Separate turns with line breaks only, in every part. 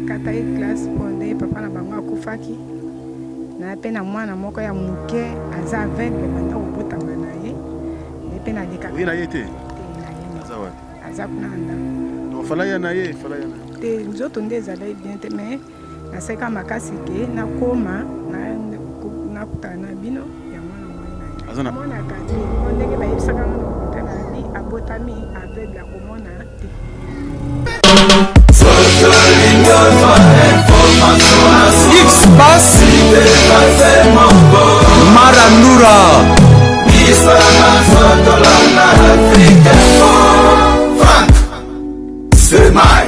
Kata ye classe mpo nde papa na bango akufaki na pe na mwana moko ya moke aza aveugle banda kobotama na ye nde mpe nalekaka.
Oye na ye te? Aza wapi?
Aza kuna na ndako.
Donc fala ya na ye, fala ya na ye.
Te, nzoto nde ezalaki bien te, mais naseka makasi ke nakoma nakutana na bino ya mwana moi na ye.
Aza na
Amonaka te mpo ndenge bayebisaka nga na hôpital abi abotami aveugle, akomona te.
X-Pass Marandura.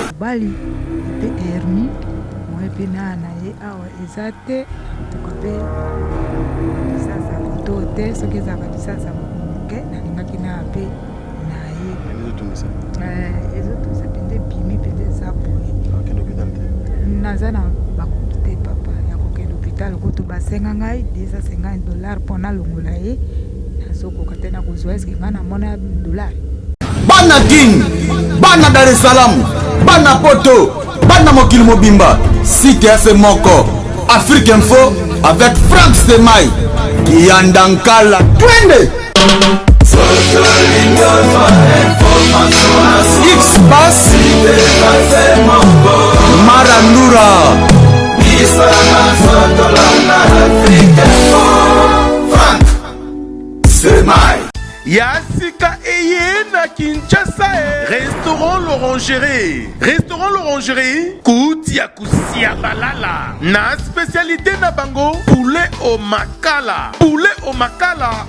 Mobali mpe hermi moye mpe naa na ye awa eza te, nakoka mpe lisasa moto te. Soki ezalaka lisasa moke, nalingaki naa mpe na ye.
Ezotungisa.
Ezotungisa mpenza, ebimi mpenza, eza boye.
Akende hôpital te?
Naza na bakoki te, papa, ya kokende hôpital. Kutu basenga ngai 250 $ mpo nalongola ye, nazokoka te na kozwa. Eske ngai namona dollar?
Bana Kin, bana Dar es Salaam, bana Poto, bana mokili mobimba, site ya se moko, Afrique Info avec Frank Stemay Kiyanda Nkala. Twende X Pass Marandura.
Ya sika eye na Kinshasa e. Restaurant L'Orangerie, Restaurant L'Orangerie, kuti ya kusia balala na spécialité na bango poulet au makala, poulet au makala,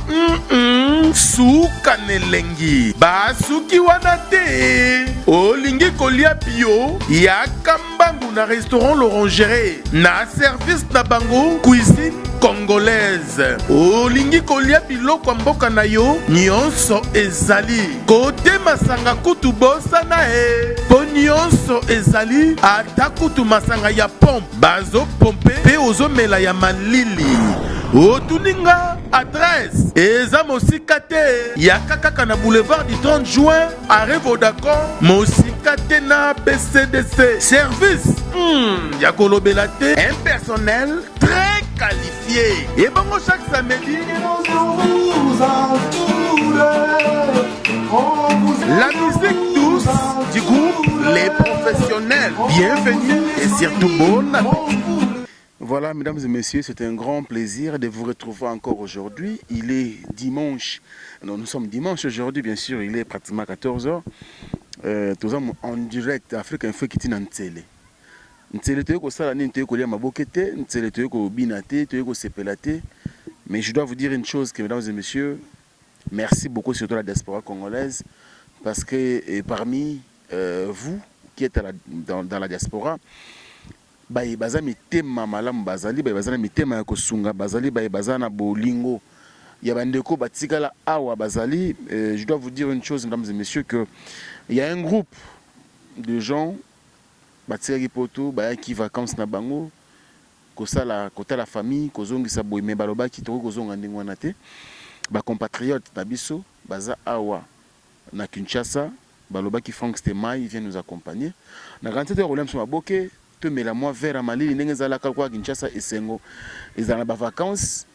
Suka na elengi, basuki wana te. Olingi kolia bio, yaka mbangu na Restaurant L'Orangerie na service na bango cuisine congolaise. Olingi kolia biloko ya mboka na yo, nyonso ezali. Kote masanga kutu bosana e, mpo nyonso ezali, ata kutu masanga ya pompe bazopompe mpe ozomela ya malili. Otuni nga adresse, eza mosika te, yaka kaka na boulevard du 30 juin, arrêt Vodacom, mosika te na BCDC. Service ya kolobela te, un personnel très qualifié. Ebongo chaque samedi, la musique douce du groupe Les Professionnels. Bienvenue et surtout bon appétit.
Voilà, mesdames et messieurs, c'est un grand plaisir de vous retrouver encore aujourd'hui. Il est dimanche. Non, nous sommes dimanche aujourd'hui, bien sûr, il est pratiquement 14h. Nous sommes en direct Afrique Info qui na Nsele. Nsele toye kosala nini? Toye kolia maboke te, Nsele toye kobina te, toye kosepela te. Mais je dois vous dire une chose que, mesdames et messieurs, merci beaucoup, surtout la diaspora congolaise, parce que et parmi vous qui êtes dans la diaspora, baye baza mitema malamu bazali, baye baza na mitema ya kosunga bazali, baye baza na bolingo ya bandeko batikala awa bazali. Je dois vous dire une chose, mesdames et messieurs, que il y a un groupe de gens batikaki poto, bayaki vacances na bango kosala kotala famille, kozongisa boye, mais balobaki tokoki kozonga ndenge wana te. Bacompatriote na biso baza awa na Kinshasa balobaki Frank Stemay vient nous accompagner. Na kanti te kolia biso maboke, tomela mwa verre ya malili ndenge ezalaka kwa Kinshasa, esengo ezala na bavacances.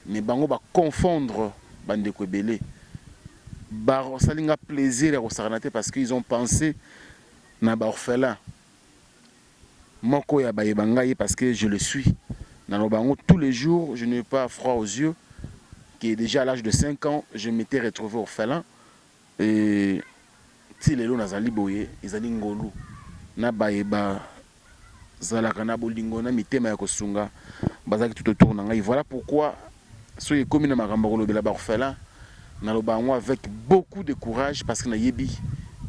Mais bango baconfondre bandeko ebele, basali nga plaisir ya kosakana te, parce que ils ont pensé na baorphelin moko ya bayeba ngai, parce que je le suis, naloba yango tous les jours, je n'ai pas froid aux yeux, qui déjà à l'âge de 5 ans je m'étais retrouvé orphelin et ti lelo nazali boye. Ezali ngolu na bayeba zalaka na bolingo na mitema ya kosunga, bazalaki tout autour na ngai. Voilà pourquoi soki ekomi na makambo ya kolobela baorphelin, naloba yango avec beaucoup de courage, parce que nayebi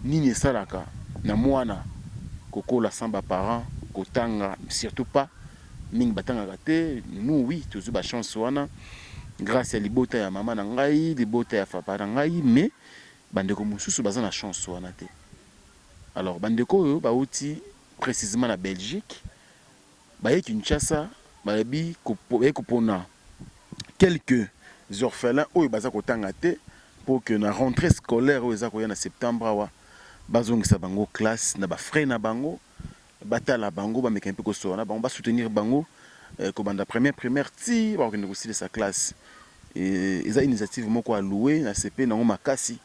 nini esalaka na mwana kokola sans baparent, kotanga surtout pas mingi, batangaka te. Nous, oui, tozwi bachance wana grâce ya libota ya mama na ngai, libota ya papa na ngai, mais bandeko mosusu baza na chance wana te. Alors bandeko oyo bauti précisément na Belgique, baye Kinshasa, bayebi baye kopona quelques orphelins oyo baza kotanga te, pour que na rentrée scolaire oyo eza koya na septembre awa, bazongisa bango classe na bafrais na bango. Batala bango, bameka mpe kosolola na bango, basoutenir bango kobanda première primaire ti bakokende kosilisa classe. Eza initiative moko à louer, nasepeli nango makasi.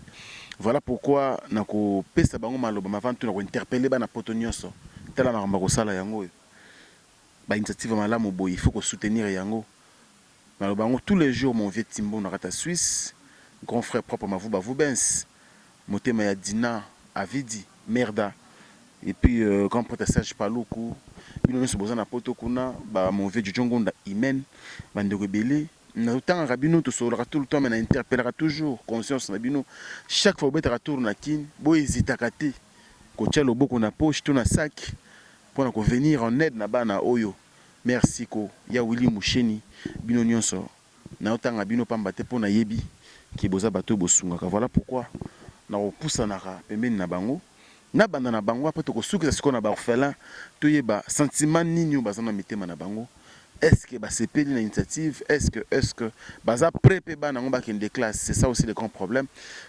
Voilà pourquoi nakopesa bango maloba avant tout nakointerpeller bana poto nyonso. Tala makambo ya kosala yango oyo, bainitiative ya malamu boye, il faut kosoutenir yango. Naloba yango tous les jours. Mon vieux Timbo na kati ya Suisse, grand frère propre Mavuba Vubens, motema ya Dina Avidi Merda, et puis grand prêtre Serge Paluku, bino nyonso boza na poto kuna, ba mon vieux Jojo Ngonda Imen, bandeko ebele natangaka bino, tosololaka tout le temps, mais na interpellaka toujours conscience na bino. Chaque fois obetaka tour na Kine, bohésitaka te kotia loboko na poche to na sac mpona kovenir en aide na bana oyo. Merci ko ya Willy Musheni, bino nyonso naotanga bino pamba te mpo nayebi ke boza bato oyo bosungaka. Voilà pourquoi nakopusanaka pembeni na bango, nabanda na bango, après tokosukisa sikoyo na baorphelin, toyeba sentiment nini oyo baza na mitema na bango. Est ce que basepeli na initiative? Est ce que baza prêt mpe bana yango bakende classe? C'est ça aussi le grand problème,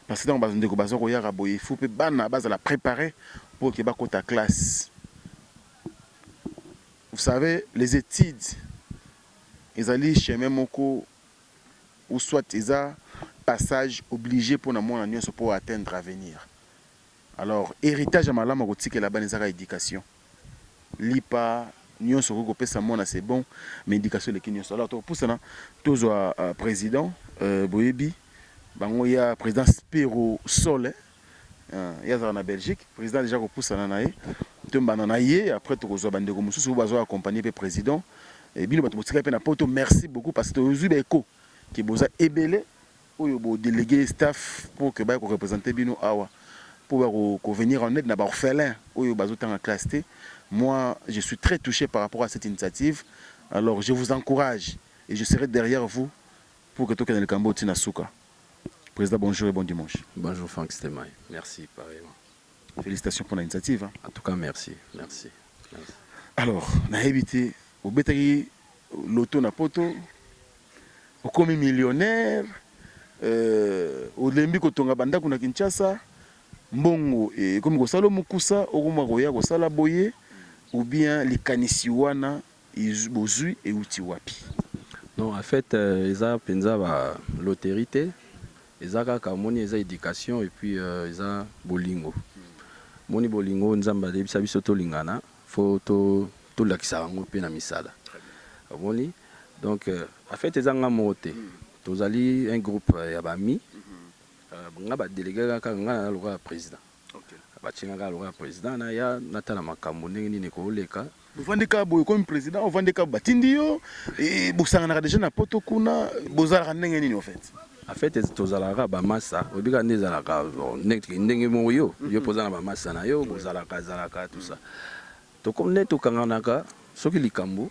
parce que ntango bandeko baza koyaka boye, il faut mpe bana bazala préparé pour ke bakota classe. Vous savez, les études ezali chemin moko ou soit eza passage obligé mpona mwana nyonso mpo atteindre avenir. Alors héritage ya malamu akotikela bana ezaka éducation. Lipa nyonso okoki kopesa mwana, c'est bon, mais éducation eleki nyonso. Alors tokopusana, tozwa président, boyebi bango ya président Spero Sole, ye azalaka na Belgique. Président déjà kopusana na ye, tombana na ye, après tokozwa bandeko mosusu oyo bazwa accompagner mpe président. Bino bato botikali mpe na poto, merci beaucoup, parce que tozwi baeko ke boza ebele oyo bodélégué staff pour ke baya koreprésente bino awa pour kovenir en aide na baorphelin oyo bazotanga classe te. Moi, je suis très touché par rapport à cette initiative. Alors je vous encourage et je serai derrière vous pour que tokende likambo ntina suka. Président, bonjour et bon dimanche.
Bonjour Franck Stemay, merci pareillement.
Félicitations pour l'initiative, hein.
En tout cas, merci, merci, merci.
Alors nayebi te, obetaki loto na poto, okomi millionnaire, olembi kotonga bandako na Kinshasa, mbongo ekomi kosala mokusa, okoma koya kosala boye, ou bien likanisi wana bozwi euti wapi?
Non, en fait, eza mpenza ba loterie te, eza kaka omoni eza éducation et puis eza bolingo. Moni bolingo, Nzambe ayebisa biso tolingana, fo tolakisa yango mpe na misala, omoni. Donc en fait eza nga moko te, tozali un groupe ya bami. Nga badélégué kaka, nga na lokola président, batie nga kaka lokola président, naya natala makambo ndenge nini ekoleka.
Ovandi kaka boye, komi président, ovandi kaka, batindi yo, bosanganaka déjà na poto kuna, bozalaka ndenge nini en fait?
En fait tozalaka bamasa, oyebi kaka nde ezalaka ndenge moko yo yo mpo oza na bamasa na yo, bozalaka ezalaka tout ça. Tokomi nde tokanganaka, soki likambo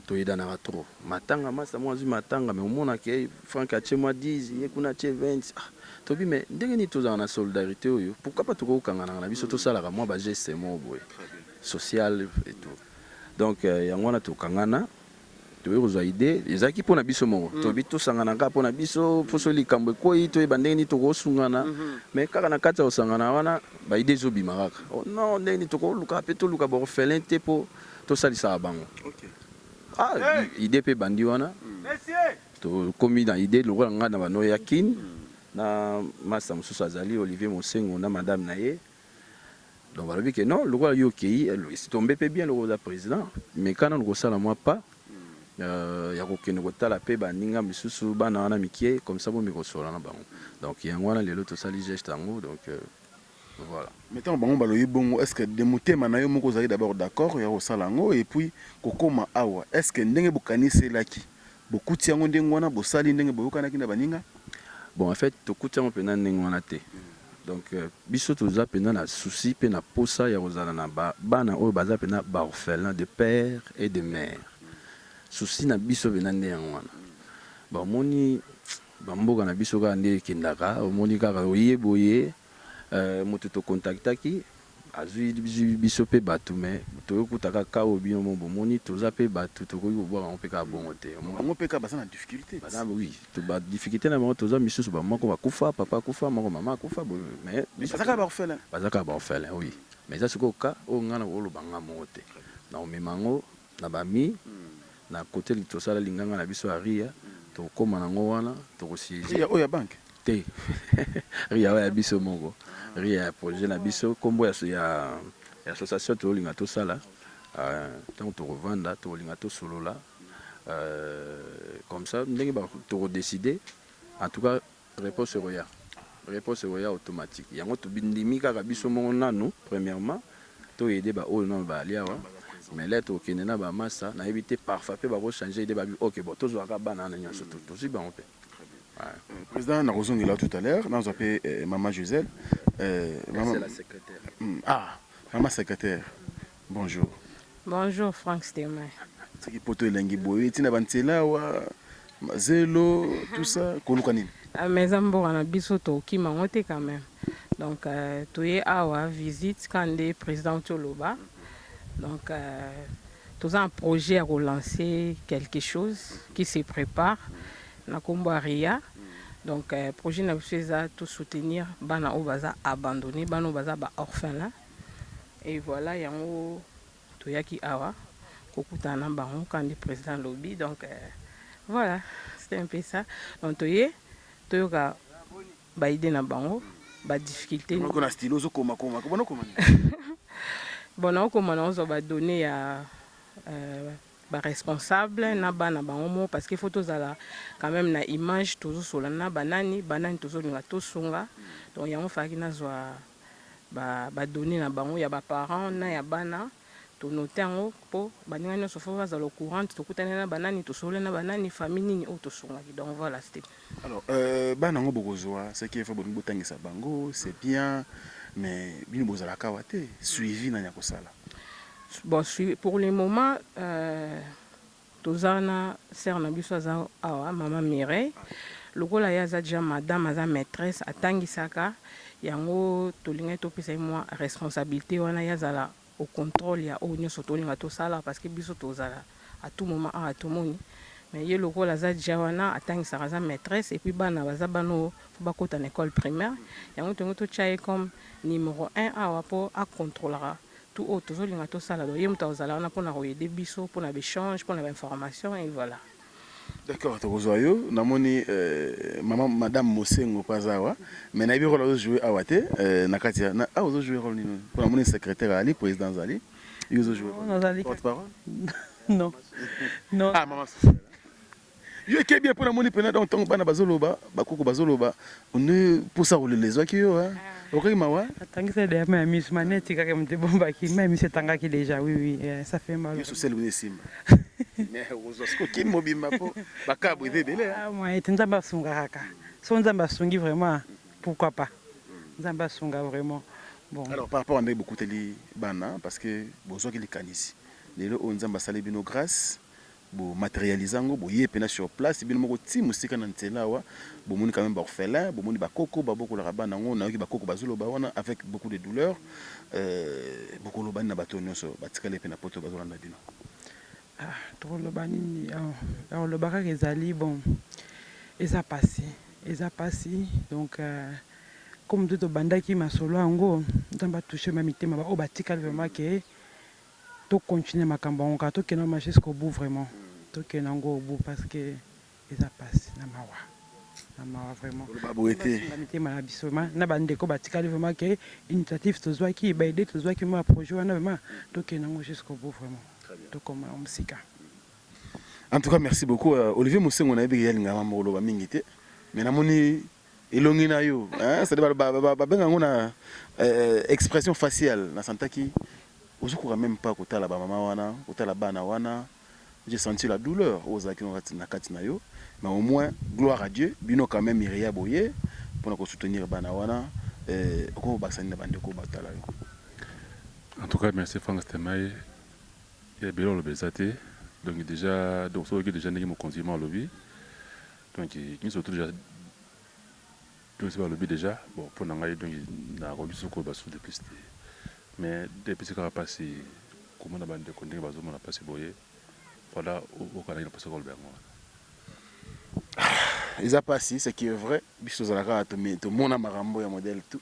toyedanaka trop, matanga, masa moko azwi matanga, mais omonaka Frank atie mwa 10, ye kuna atie 20. Ah, tobi mais ndenge nini tozala na solidarité oyo? Pourquoi pas tokokanganaka na biso, tosalaka mwa bageste moko boye social et tout. Donc yango wana tokangana, toyei kozwa idée, ezalaki mpo na biso moko. Toyebi tosanganaka mpo na biso, mpo soki likambo ekwei, toyeba ndenge nini tokosungana. Mais kaka na kati ya kosangana wana, baidée ezobima kaka. Oh non, ndenge nini tokoluka mpe toluka baorphelin te mpo tosalisaka bango? Ah, idée mpe ebandi wana. Tokomi na idée lokola ngai na bano ya Kine, na masa mosusu azali Olivier Mosengo na madame na ye. Donc balobi ke non, lokola yo okei, tombe mpe bien, lokola oza président, mais kana kosala mwa pas ya kokende kotala mpe baninga misusu, bana wana mike, comme ça bomi kosola na bango. Donc yango wana lelo tosali geste yango. Donc voilà.
Mais ntango bango balobi bongo, est ce que de motema na yo moko ozali d'abord d'accord ya kosala yango? Et puis kokóma awa, est ce que ndenge bokaniselaki bokuti yango ndenge wana, bosali ndenge boyokanaki na baninga?
Bon, en fait tokuti yango mpenza ndenge wana te. Donc biso toza mpenza na souci mpe na posa ya kozala na bana oyo baza mpenza baorphelin de père et de mère. Souci na biso mpenza nde yango wana. Bamoni bamboka na biso kaka nde ekendaka, omoni kaka oye boye, moto tokontaktaki azwi biso mpe bato, mais toyokuta kaka oyo bino mo bomoni, toza mpe bato, tokoki kobwaka yango mpe kaka bongo te.
Bango mpe kaka baza na difficulté.
Baza, oui, badifficulté na bango. Toza misusu, bamoko bakufa, papa akufa, moko mama akufa, mais
baza kaka baorphelin.
Baza kaka baorphelin, oui. Mais eza sikoyo cas oyo ngai nakoloba nga moko te, nakomema yango na bami na kote tosala linganga na biso ya ria, tokokóma nango wana, tokosiéger.
Ria oyo ya banque?
Te, ria oyo ya biso moko, ria ya projet na biso, nkombo ya association tozolinga tosala. Ntango tokovanda, tokolinga tosolola comme ça ndenge tokodécider. En tout cas, réponse ekoya, réponse ekoya automatique. Yango tobindimi kaka biso moko nanu. Premièrement, toyede baoyo nano baali awa, mais le tokende na bamasa, nayebi te, parfois mpe bakochange idée, babi ok, bon, tozwaka bana wana nyonso, tozwi bango mpe.
Président, nakozongela tout à l'heure. Nazwa mpe mama Gisèle.
Mama, la secrétaire.
Ah, mama secrétaire, bonjour.
Bonjour, Frank Stemay.
Soki poto elengi boye, ntina banzela awa, zelo, tout ça, koluka nini?
Mais eza mboka na biso, tokima yango te quand même. Donc toye awa visite ka nde président toloba. Donc toza un projet ya kolancer quelque chose qui se prépare na nkombo ya RIA. Donc projet na biso eza tosoutenir bana oyo baza abandonné, bana oyo baza baorphelin. Et voilà, yango toyaki awa kokutana na bango ka nde président lobi. Donc voilà, c'était un peu ça. Donc toye toyoka baidées na bango, badifficulté.
Na stylo ozokoma koma, bona okoma?
Bon, naokoma, naozwa badonnées ya baresponsable na bana bango moko, parce que faut tozala quand même na image, tozosola na banani, banani tozolinga tosunga. Donc yango falaki nazwa badonnées na bango, ya baparent na ya bana, tonote yango mpo baninga nyonso faut bazala au courant tokutani na banani, tosoli na banani, famille nini oyo tosungaki. Donc voilà, c'était
Alors bana yango bokozwa, ce qui faut bolingi botangisa bango, c'est bien, mais bino bozalaka awa te, suivi nani ya kosala?
Bon, pour le moment, toza na sœur na biso aza awa, mama Mireille. Lokola ye aza déjà madame, aza maîtresse, atangisaka yango, tolingaki topesa ye mwa responsabilité wana, ye azala au contrôle ya oyo nyonso tolinga tosala, parce que biso tozala à tout moment awa tomoni. Mais ye lokola aza déjà wana, atangisaka, aza maîtresse, et puis bana baza bana oyo faut bakota na école primaire, yango tongo totya ye comme numéro 1 awa mpo acontrôlaka tout oyo tozolinga tosala. Donc ye moto akozala wana mpona koaider biso, mpona baéchange, mpona bainformation, et voilà.
D'accord, tokozwa yo. Namoni mama, madame Mosengo mpe aza awa, mais nayebi rôle azojoue awa te. Na kati ya awa ozojoue rôle nini? Mpo namoni secrétaire ali, président azali, yo ozojoue
porte
parole?
Non, non.
Ah, mama, yo eke bien, mpo namoni mpena. Donc ntango bana bazoloba, bakoko bazoloba, onde mposa kolela ezwaki yo, okaki mawa.
Atangisa déjà mai ya miso, ma neti kaka moto ebombaki mai ya miso, etangaki déjà. Oui, ça fait mal.
Yo social bino esimba, mais okozwa siko kini mobimba mpo bakabo eza ebele.
Moye te, Nzambe asunga kaka. So Nzambe asungi vraiment, pourquoi pas? Nzambe asunga vraiment. Bon.
Alors, par rapport à ndenge bokuteli bana, parce que bozwaki likanisi, lelo oyo Nzambe asali bino grâce, bomatérialise yango, boye mpena sur place bino moko ti mosika na nzela awa, bomoni quand même baorphelin, bomoni bakoko babokolaka bana yango, nayoki bakoko bazoloba wana avec beaucoup de douleur. Bokoloba nini na bato nyonso batikali mpe na poto bazolanda bino?
Ah, tokoloba nini? Akoloba kaka ezali bon, eza pasi, eza pasi. Donc comme te tobandaki masolo yango, Nzambe atouche ma mitema baoyo batikali vraiment ke tocontinue makambo yango kaka, tokende ma jusqu'au bout vraiment, tokende yango au bout, parce que eza pasi na mawa, na mawa vraiment.
Boye te.
Mitema na biso na bandeko batikali vraiment ke initiative tozwaki, baidées tozwaki ma projet wana, vraiment tokende yango jusqu'au bout vraiment, tokoma yango mosika.
En tout cas, merci beaucoup. Olivier Mosengo, nayebi ke yalingaka mokoloba mingi te, mais namoni elongi na yo, c'est-à-dire babenga yango na expression faciale, nasantaki ozokoka même pas kotala bamama wana, kotala bana wana. J'ai senti la douleur oyo ozalaki na kati na yo. Mais au moins, gloire à Dieu, bino quand même ria boye mpona kosoutenir bana wana. Okoki kobakisa nini na bandeko batala yo?
En tout cas, merci, Frank Stemay. Ya ebele oloba eza te. Donc déjà, donc soki déjà ndenge mokonzi ma alobi, donc nyonso tout déjà, donc soki balobi déjà, bon, mpo na ngai, donc nakoki soki koloba su de plus te, mais epesi kaka mpasi komona bandeko ndenge bazomona mpasi boye. Voilà, okanaki na mposa koloba yango wana.
Eza mpasi, ce qui est vrai, biso tozalaka tomona makambo ya modèle tout.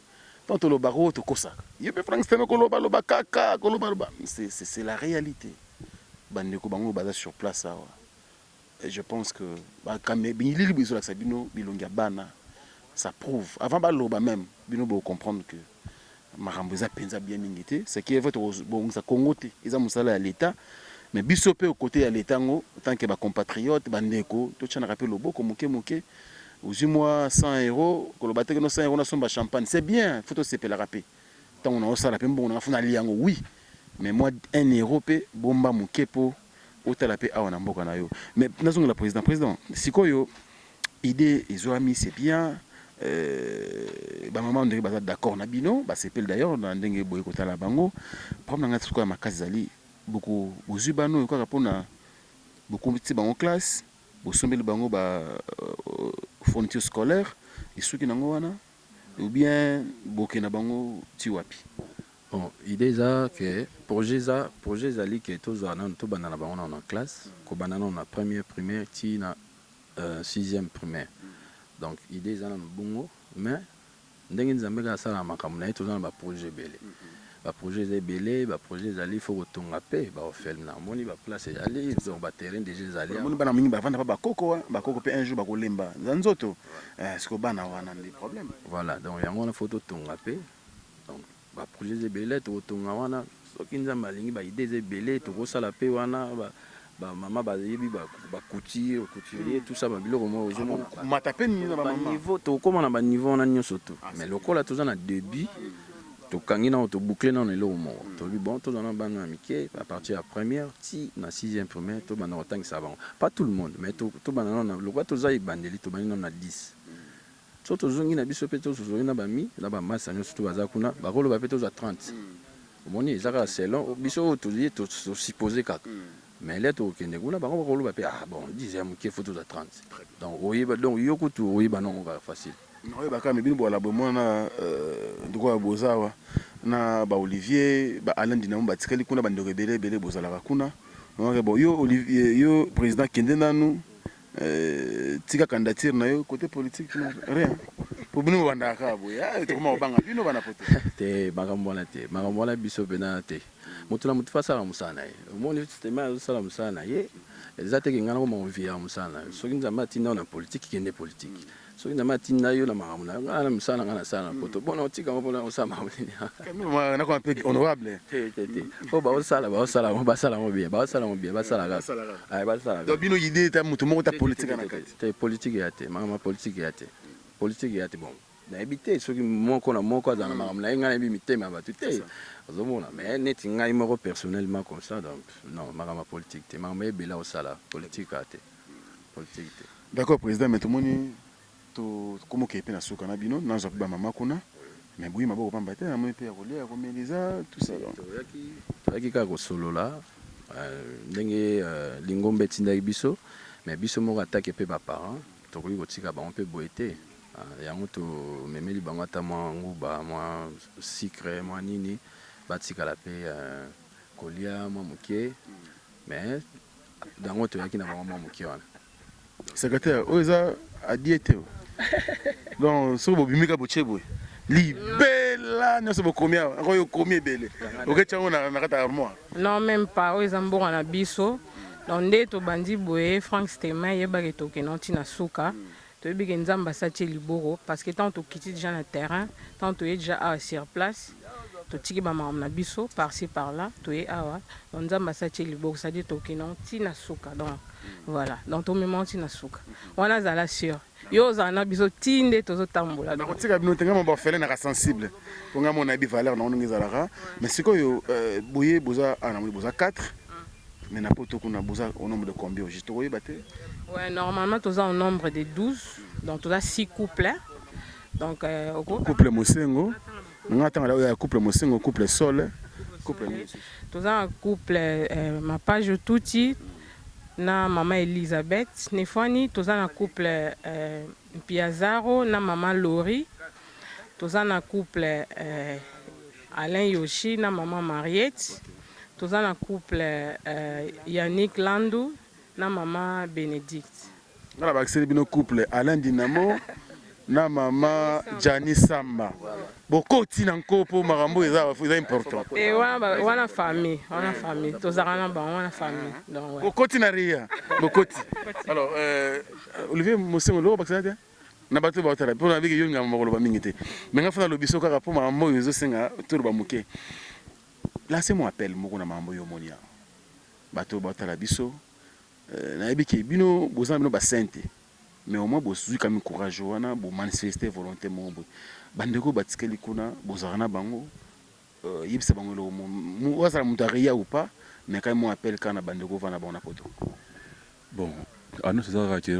Tant tolobaka oyo tokosaka. Yo pe Franck Stemay koloba loba kaka koloba loba c'est la realite. Bandeko bango baza sur place awa je pense que ba bilili ezolakisa bino bilongi ya bana ça prouve avant baloba meme bino bo comprendre que makambo eza penza bien mingi te. Ce qui est vrai tokobongisa Congo te eza mosala ya l'etat mais biso pe cote ya l'etat yango tant que ba compatriotes ba ndeko totianaka pe loboko moke moke. Ozui mua 100 euros koloba te que no 100 euros nasomba champagne c'est bien faut tosepelaka pe tango naosala pe mbongo nanga faut nalia yango oui mais mua 1 euro pe bomba moke po otala pe awa na mboka na yo mais nazongela president president sikoyo idee ezuami c'est bien euh, ba maman ndenge baza d'accord na bino basepeli d'ailleurs na ndenge boye kotala bango problème na ngai sikoyo ya makasi ezali boko bozui bana oyo kaka pona bokomisi bango classe Bosombeli bango ba fourniture scolaire esuki nango wana ou bien boke na bango ti wapi?
Bon idee eza que projet eza projet ezali que tozwa nanu tobanda na bango nanu na classe kobanda nanu na première primaire ti na sixième primaire donc idee eza nanu bongo mais Ndenge Nzambe kaka asalaka makambo na ye, toza na ba projets ebele. Ba projets eza ebele, ba projets ezali, il faut kotonga pe ba orphelinat. Omoni ba places ezali, donc ba terrains dejà ezali awa.
Omoni bana mingi bavanda pa ba koko, ba koko pe un jour bakolemba na nzoto, eh sikoyo bana wana nde problème.
Voilà, donc yango wana faut totonga pe, donc ba projets eza ebele, tokotonga wana soki Nzambe alingi, ba idees eza ebele, tokosala pe wana ba. Ba mama bayebi ba couture, couturier tout ça ba biloko moko ozo mona.
Mata pe nini na ba mama.
Niveau tokoma na ba niveau wana nioso tout. Mais lokola toza na debut tokangi nano to boucler nano eloko moko. Tolobi bon tozwa nano bana ya mike à partir ya première ti na sixième primaire tobanda kotangisa bango. Pas tout le monde mais tobanda nano lokola toza ebandeli tobandi nano na 10. Soki tozongi na biso pe tozongi na ba mi na ba masta nioso tout baza kuna bakoloba pe tozwa 30. Omoni eza kaka selon biso oyo toye to suppose kaka mais lè tokokende kuna bango bakoloba pe ah bon 10 ya mukie faut tozwa 30 donc oyeba donc yo kutu oyeba nango kaka facile.
Nakoyeba kaka mais bino bowala boye mwana lokola boza awa na ba Olivier ba Alain Dinamo batikali kuna ba ndeko ebele ebele bozalaka kuna bon yo Olivier yo president kende nanu Tika candidature na yo cote politique rien po bino bobandaka kaka boye ah, tokoma kobanga bino bana poto.
Te makambo wana te makambo wana biso pena te moto na moto asala mosala na ye omoni Stemay azosala mosala na ye eza te ke ngai nakoma koviyaka mosala na yo soki Nzambe atinda yo na politique kende politique Soki Nzambe atinda yo na makambo na yo, ngai na mosala na ngai nasala na poto. Bona otika ngo pona osala makambo nini?
Nakoma mpe honorable.
Te te te. Oyo baosala baosala yango basala yango bien, baosala yango bien, basala kaka. Aye basala kaka.
Donc bino idee ta moto moko ta politique na kati.
Te politique ya te, makambo ya politique ya te. Politique ya te bon. Nayebi te soki moko na moko azala na makambo na ye, ngai nayebi mitema ya bato te. Ozomona mais neti ngai moko personnellement comme ça donc non makambo ya politique te, makambo ebele osala politique te. Politique te.
D'accord president mais tomoni tokomi okeye pe na suka na bino nazwa pe ba mama kuna mais boyi maboko pamba te namoni pe ya kolia ya komela eza tout ça donc.
Toyaki kaka kosolola ndenge lingomba etindaki biso mais biso moko atake pe ba parents tokoki kotika bango pe boye te yango tomemeli bango ata mwa nguba mwa sucre mwa nini batikala pe kolia mwa moke mais Yango toyaki na bango mwa moke wana.
Secrétaire, oyo eza adie te. Donc soki bobimi ka botie boye. Libela nyonso bokomi awa. Ako yo komi ebele. Oketia yango na kati ya armoire.
Non même pas, oyo eza mboka na biso. Donc nde tobandi boye Franck Stemay yebake tokende ti na suka. Toyebi ke Nzambe asi atie liboko parce que tango tokiti dejà na terrain, tango toye dejà awa sur place, totiki ba makambo na biso par ci par là, toye awa, donc Nzambe asi atie liboko, c'est à dire tokende yango ti na suka donc voilà, donc tomema yango ti na suka. Wana zala sur, yo ozala na biso ti nde tozo tambola.
Nakotika bino te, nga moko ba orphelin naka sensible po nga moko nayebi valeur nango ndenge ezalaka, mais sikoyo boye boza awa namoni boza 4 Mais na poto kuna boza au nombre de combien au juste tokoyeba te?
Ouais, normalement toza au nombre de 12, donc toza 6 couples. Donc euh, oko
couple Mosengo, nga tanga oyo ya couple Mosengo, couple Sol, couple nini?
Toza na couple euh, Mapajo Tuti na mama Elisabeth Nefwani, toza na couple euh, Mpiazaro na mama Lori, toza na couple euh, Alain Yoshi na mama Mariette. Toza na couple Yannick Landu na mama Benedicte.
Nga na bakiseli bino couple Alain Dynamo. Na mama Gianni Samba. Bokoti na nko mpo makambo eza eza important.
Eh, wana wana famille, wana famille. Tozalaka na bango wana famille. Donc ouais.
Bokoti na ria. Bokoti. Alors euh, Olivier Mosengo loko bakisana te? Na bato baotala mpo nabiki yo ngamba koloba mingi te. Mais nga fana lobi so kaka mpo makambo oyo ezosenga toloba moke. Lancer mon appel moko na makambo oyo omoni awa. Bato baotala biso euh, nayebi ke bino boza na bino ba saint te. Mais au moins bozui quand meme courage wana bo manifester volonte moko boye. Ba ndeko batikali kuna bozalaka na bango yebisa bango eloko moko azala mutu ya ria ou pas mais quand meme mua appel kaka na ba ndeko ovanda na bango na poto.
Bon annonce eza kaka que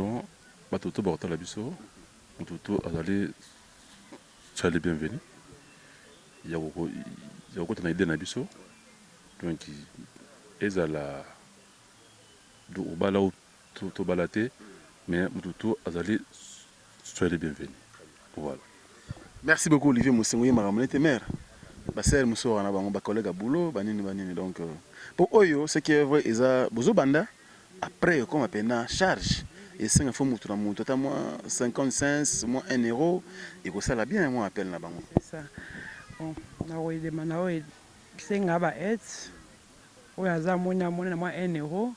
batu tout bakotala biso mutu tout azali soit le bienvenu ya kokota na idee na biso donc ezala obala ou Tobala te mais mutu tout azali soyez les bienvenus voilà.
Merci beaucoup Olivier Mosengo ye makambo nete mère ba sœur mosusu wana bango ba collègue ya boulot ba nini ba nini donc euh, po oyo ce qui est vrai eza bozo banda après ekoma pena charge esenga fo mutu na mutu ata mwa 50 cents mwa 1 euro ekosala bien mwa appel na bango.
C'est ça. Bon, nakoyedema na senga ba aides Oyo aza amoni amoni na mwa un euro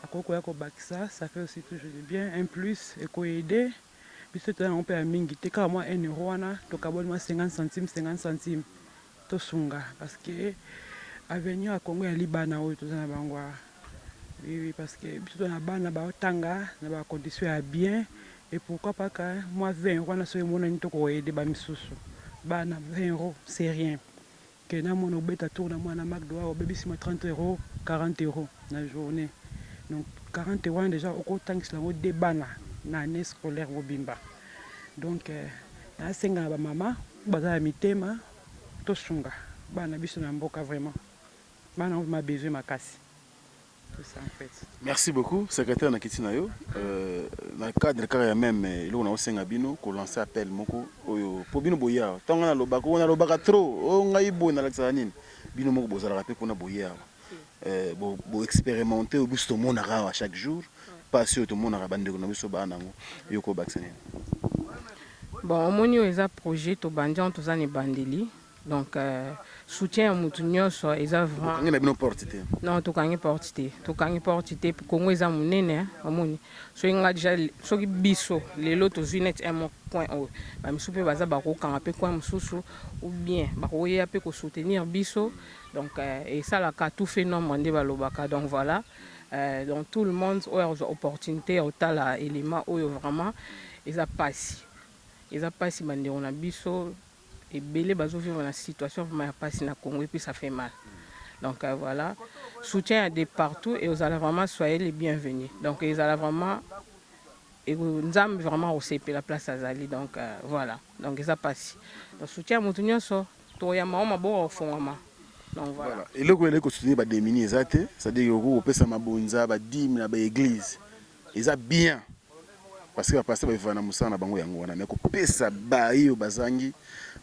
akoki koya kobakisa ça fait aussi toujours du bien un plus eko aider biso toza nango mpe ya mingi te kaka mwa un euro wana tokaboli mwa 50 centime 50 centime tosunga parce que avenir ya Congo ya bana oyo toza na bango awa oui oui parce que biso toza na bana baotanga na ba condition ya bien et pourquoi pas ka mwa 20 euro wana soki emonani toko aider ba misusu bana 20 euro c'est rien Que na mona obeta tour na mwana macdo awa obebisi mwa 30 euros 40 euros na journee donc 40 euros wana dejà okotangisela yango de bana na annee scolaire mobimba donc nasenga na ba mama baza na mitema tosunga bana biso na mboka vraiment bana yango vraiment besoin makasi. C'est ça en fait.
Merci beaucoup secrétaire na kiti na yo euh, na cadre kaka ya meme eloko na osenga bino ko lancer appel moko oyo po bino boya ntango ngai nalobaka oyo nalobaka trop oyo ngai boye nalakisaka nini bino moko bozalaka mpe kuna boye awa euh, bo, bo expérimenter oyo biso tomonaka awa chaque jour mpasi oyo tomonaka bandeko na biso baa nango yo kobakisa nini
bon omoni oyo eza projet tobandi yango toza na ebandeli Donc soutien ya mutu nionso eza vraiment.
Bokangi na bino porte te?
Non tokangi porte te, tokangi porte te Congo eza munene omoni soki nga dejà soki biso lelo tozui neti un mot coin oyo ba misusu pe baza bakokanga pe coin mususu ou bien bakoya pe ko soutenir biso donc esalaka tout fait nombre nde balobaka donc voilà donc tout le monde oyo akozua opportunite ya kotala element oyo vraiment eza pasi eza pasi ba ndeko na biso Ebele bazo vivre na situation vraiment ya pasi na Congo et puis ça fait mal. Donc euh, voilà, soutien ya de partout et ozala vraiment soyez les bienvenus. Donc ezala vraiment et Nzambe vraiment osepela place azali donc euh, voilà. Donc eza pasi. Donc soutien ya mutu nyonso toyamba ngo maboko kofongwama. Donc voilà.
Voilà. Eloko eleki kosoutenir ba démunis eza te, c'est-à-dire okoki kopesa mabonza, ba dime na ba église. Eza bien parce que ba pasteur ba vivaka na musala na bango yango wana mais kopesa baye oyo bazangi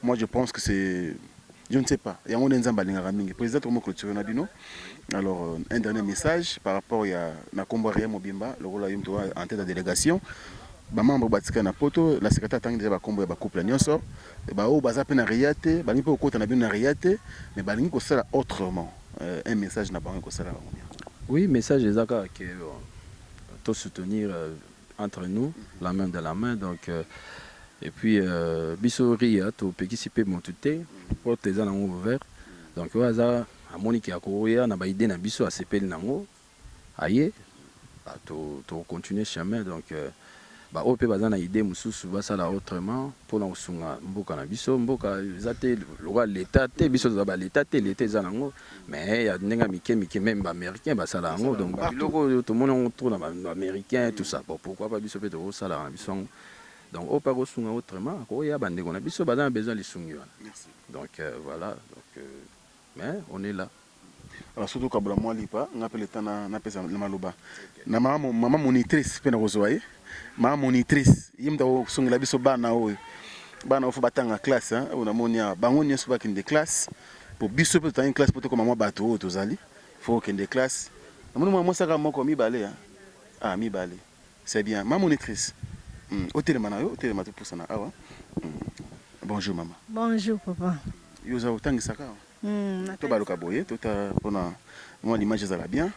moi je pense que c'est je ne sais pas yango nde nzambe alingaka mingi président tokomi clôturer na bino alors euh, un dernier message par rapport ya na kombo ya mobimba lokola yo moto en tête ya délégation bamembre batikali na poto la secrétaire atangi deja bakombo ya bacouple nyonso baoyo baza mpe na ria te balingi mpe kokota na bino na ria te mais balingi kosala autrement euh, un message na bango ekosala bango bien
oui message eza kaka ke to soutenir euh, entre nous la main dans la main donc euh, et puis euh, biso ria topekisi mpe motu te porte eza nango ouvert donc oyo aza amoni ke akoya na baide na biso asepeli nango aye tokocontinue chemin donc euh, baoyo mpe baza na idée mosusu basala autrement mpona kosunga mboka na biso mboka eza te lokola leta te biso toza baleta te leta eza nango mais ya ndenge ya mike mike meme baaméricain basala yango donc biloko oyo tomoni yango trop na baaméricain tout ça bon pourquoi pas biso mpe tokosalaka na biso yango donc oyo mpe akosunga autrement akoya bandeko na biso baza na besoin lisungi wana donc euh, voilà donc euh, mais on est là.
Alors surtout kabola mwa lipa nga pe leta na napesa na maloba na mama mama monitrice pe nakozwa ye mama monitrice ye moto akosongela biso bana oyo bana oyo fo batanga classe hein oyo namoni awa bango nyonso bakende classe po biso pe totangi classe po tokoma mwa bato oyo tozali fo okende classe namoni mwa mwasi kaka moko mibale hein ah mibale c'est bien mama monitrice. Otelema na yo, otelema topusana awa. Bonjour mama.
Bonjour papa.
Yo oza otangisaka awa? Tobaluka boye tota mpona mwa l'image ezala bien.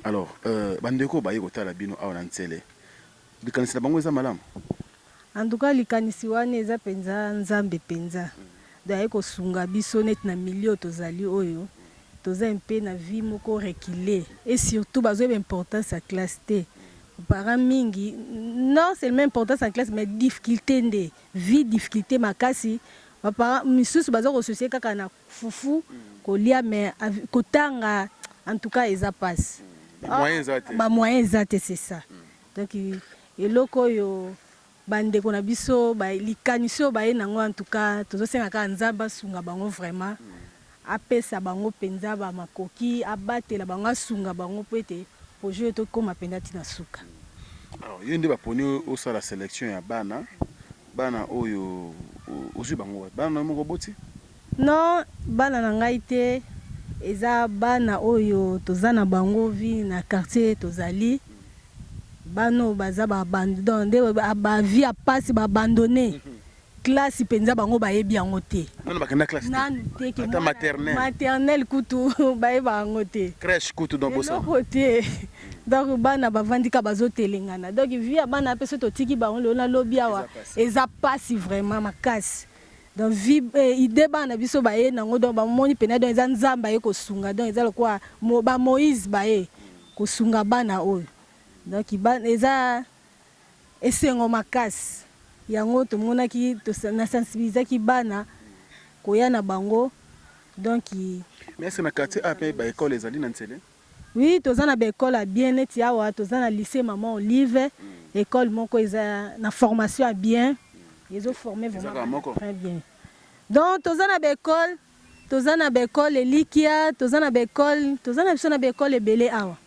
Alors euh, bandeko baye kotala bino awa na Nsele, likanisi na bango eza malamu?
En tout cas likanisi wana eza penza Nzambe penza donc aye kosunga biso neti na milieu oyo tozali oyo toza un peu na vie moko recule et surtout bazoyeba importance ya classe te parents mingi non seulement importance ya classe mais difficulte nde vie difficulte makasi ba parents misusu baza ko soucier kaka na fufu kolia mais kotanga en tout cas eza pasi ba moyens eza te c'est ça donc Eloko oyo ba ndeko na biso ba likanisi oyo baye nango en tout cas tozo senga kaka nzambe asunga bango vraiment apesa bango penza ba makoki abatela bango asunga bango po ete projet oyo tokoma penza ti na suka.
Alors yo nde baponi osala selection ya bana, bana oyo ozui bango wapi? Bana na yo moko oboti?
Non bana na ngai te eza bana oyo toza na bango vie na quartier tozali bana oyo baza ba donc nde ba vie ya pasi ba abandonne classe penza bango bayebi yango te.
Nanu bakenda classe te?
Nanu te ke
Ata maternelle?
Maternelle kutu bayeba yango te.
Crèche kutu donc bosana?
Eloko te donc bana bavandi kaka bazotelengana donc vie ya bana pe soki totiki bango lelo na lobi awa eza pasi vraiment makasi. Donc vie idee bana na biso baye nango donc ba moni pena donc eza nzambe aye kosunga donc eza lokola ba Moïse baye kosunga bana oyo donc eza esengo makasi yango tomonaki na sensibilisaki bana koya na bango donc.
Mais est ce que na quartier A pe ba ecole ezali na Nsele?
Oui toza na ba ecole ya bien neti awa toza na lycee maman olive ecole moko eza na formation ya bien ezo former vraiment bana très bien donc toza na ba ecole toza na ba ecole elikia toza na ba ecole toza na biso na ba ecole ebele awa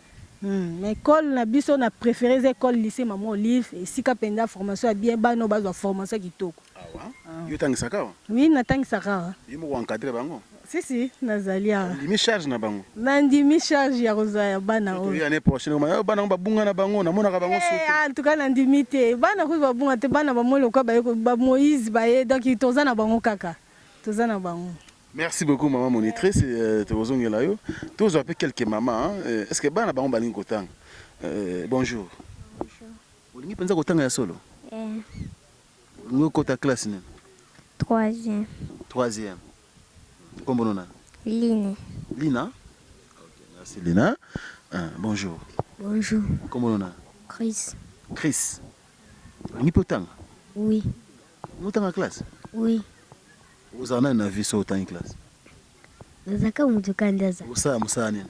mais ecole na biso na prefere eza ecole lycee maman olive esika penza formation ya bien bana oyo bazwa formation ya kitoko.
Awa yo otangisaka awa?
Oui natangisaka awa.
Yo moko o encadre bango?
Si si nazali awa.
Ondimi charge na bango?
Nandimi charge ya kozwa ya bana oyo.
Toye annee prochaine okoma oh bana yango babunga na bango namonaka bango susu te.
En tout cas nandimi te bana kutu babunga te bana bamoni lokola baye ba Moïse baye donc toza na bango kaka toza na bango.
Merci beaucoup maman monitrice tokozongela yo tozwa pe quelques mamans est ce que bana bango balingi kotanga? Bonjour.
Bonjour.
Olingi penza kotanga ya solo?
Eh.
Olingi okota classe nini?
Troisième.
Troisième. Kombo no nani?
Lina.
Lina? Ok, merci Lina. Ah, bonjour.
Bonjour.
Kombo no nani?
Chris.
Chris. Olingi mpe otanga?
Oui.
Olingi otanga classe?
Oui.
Ozala nani na vie soki otangi classe?
Nazalaka moto kaka nde aza.
Osala mosala nini?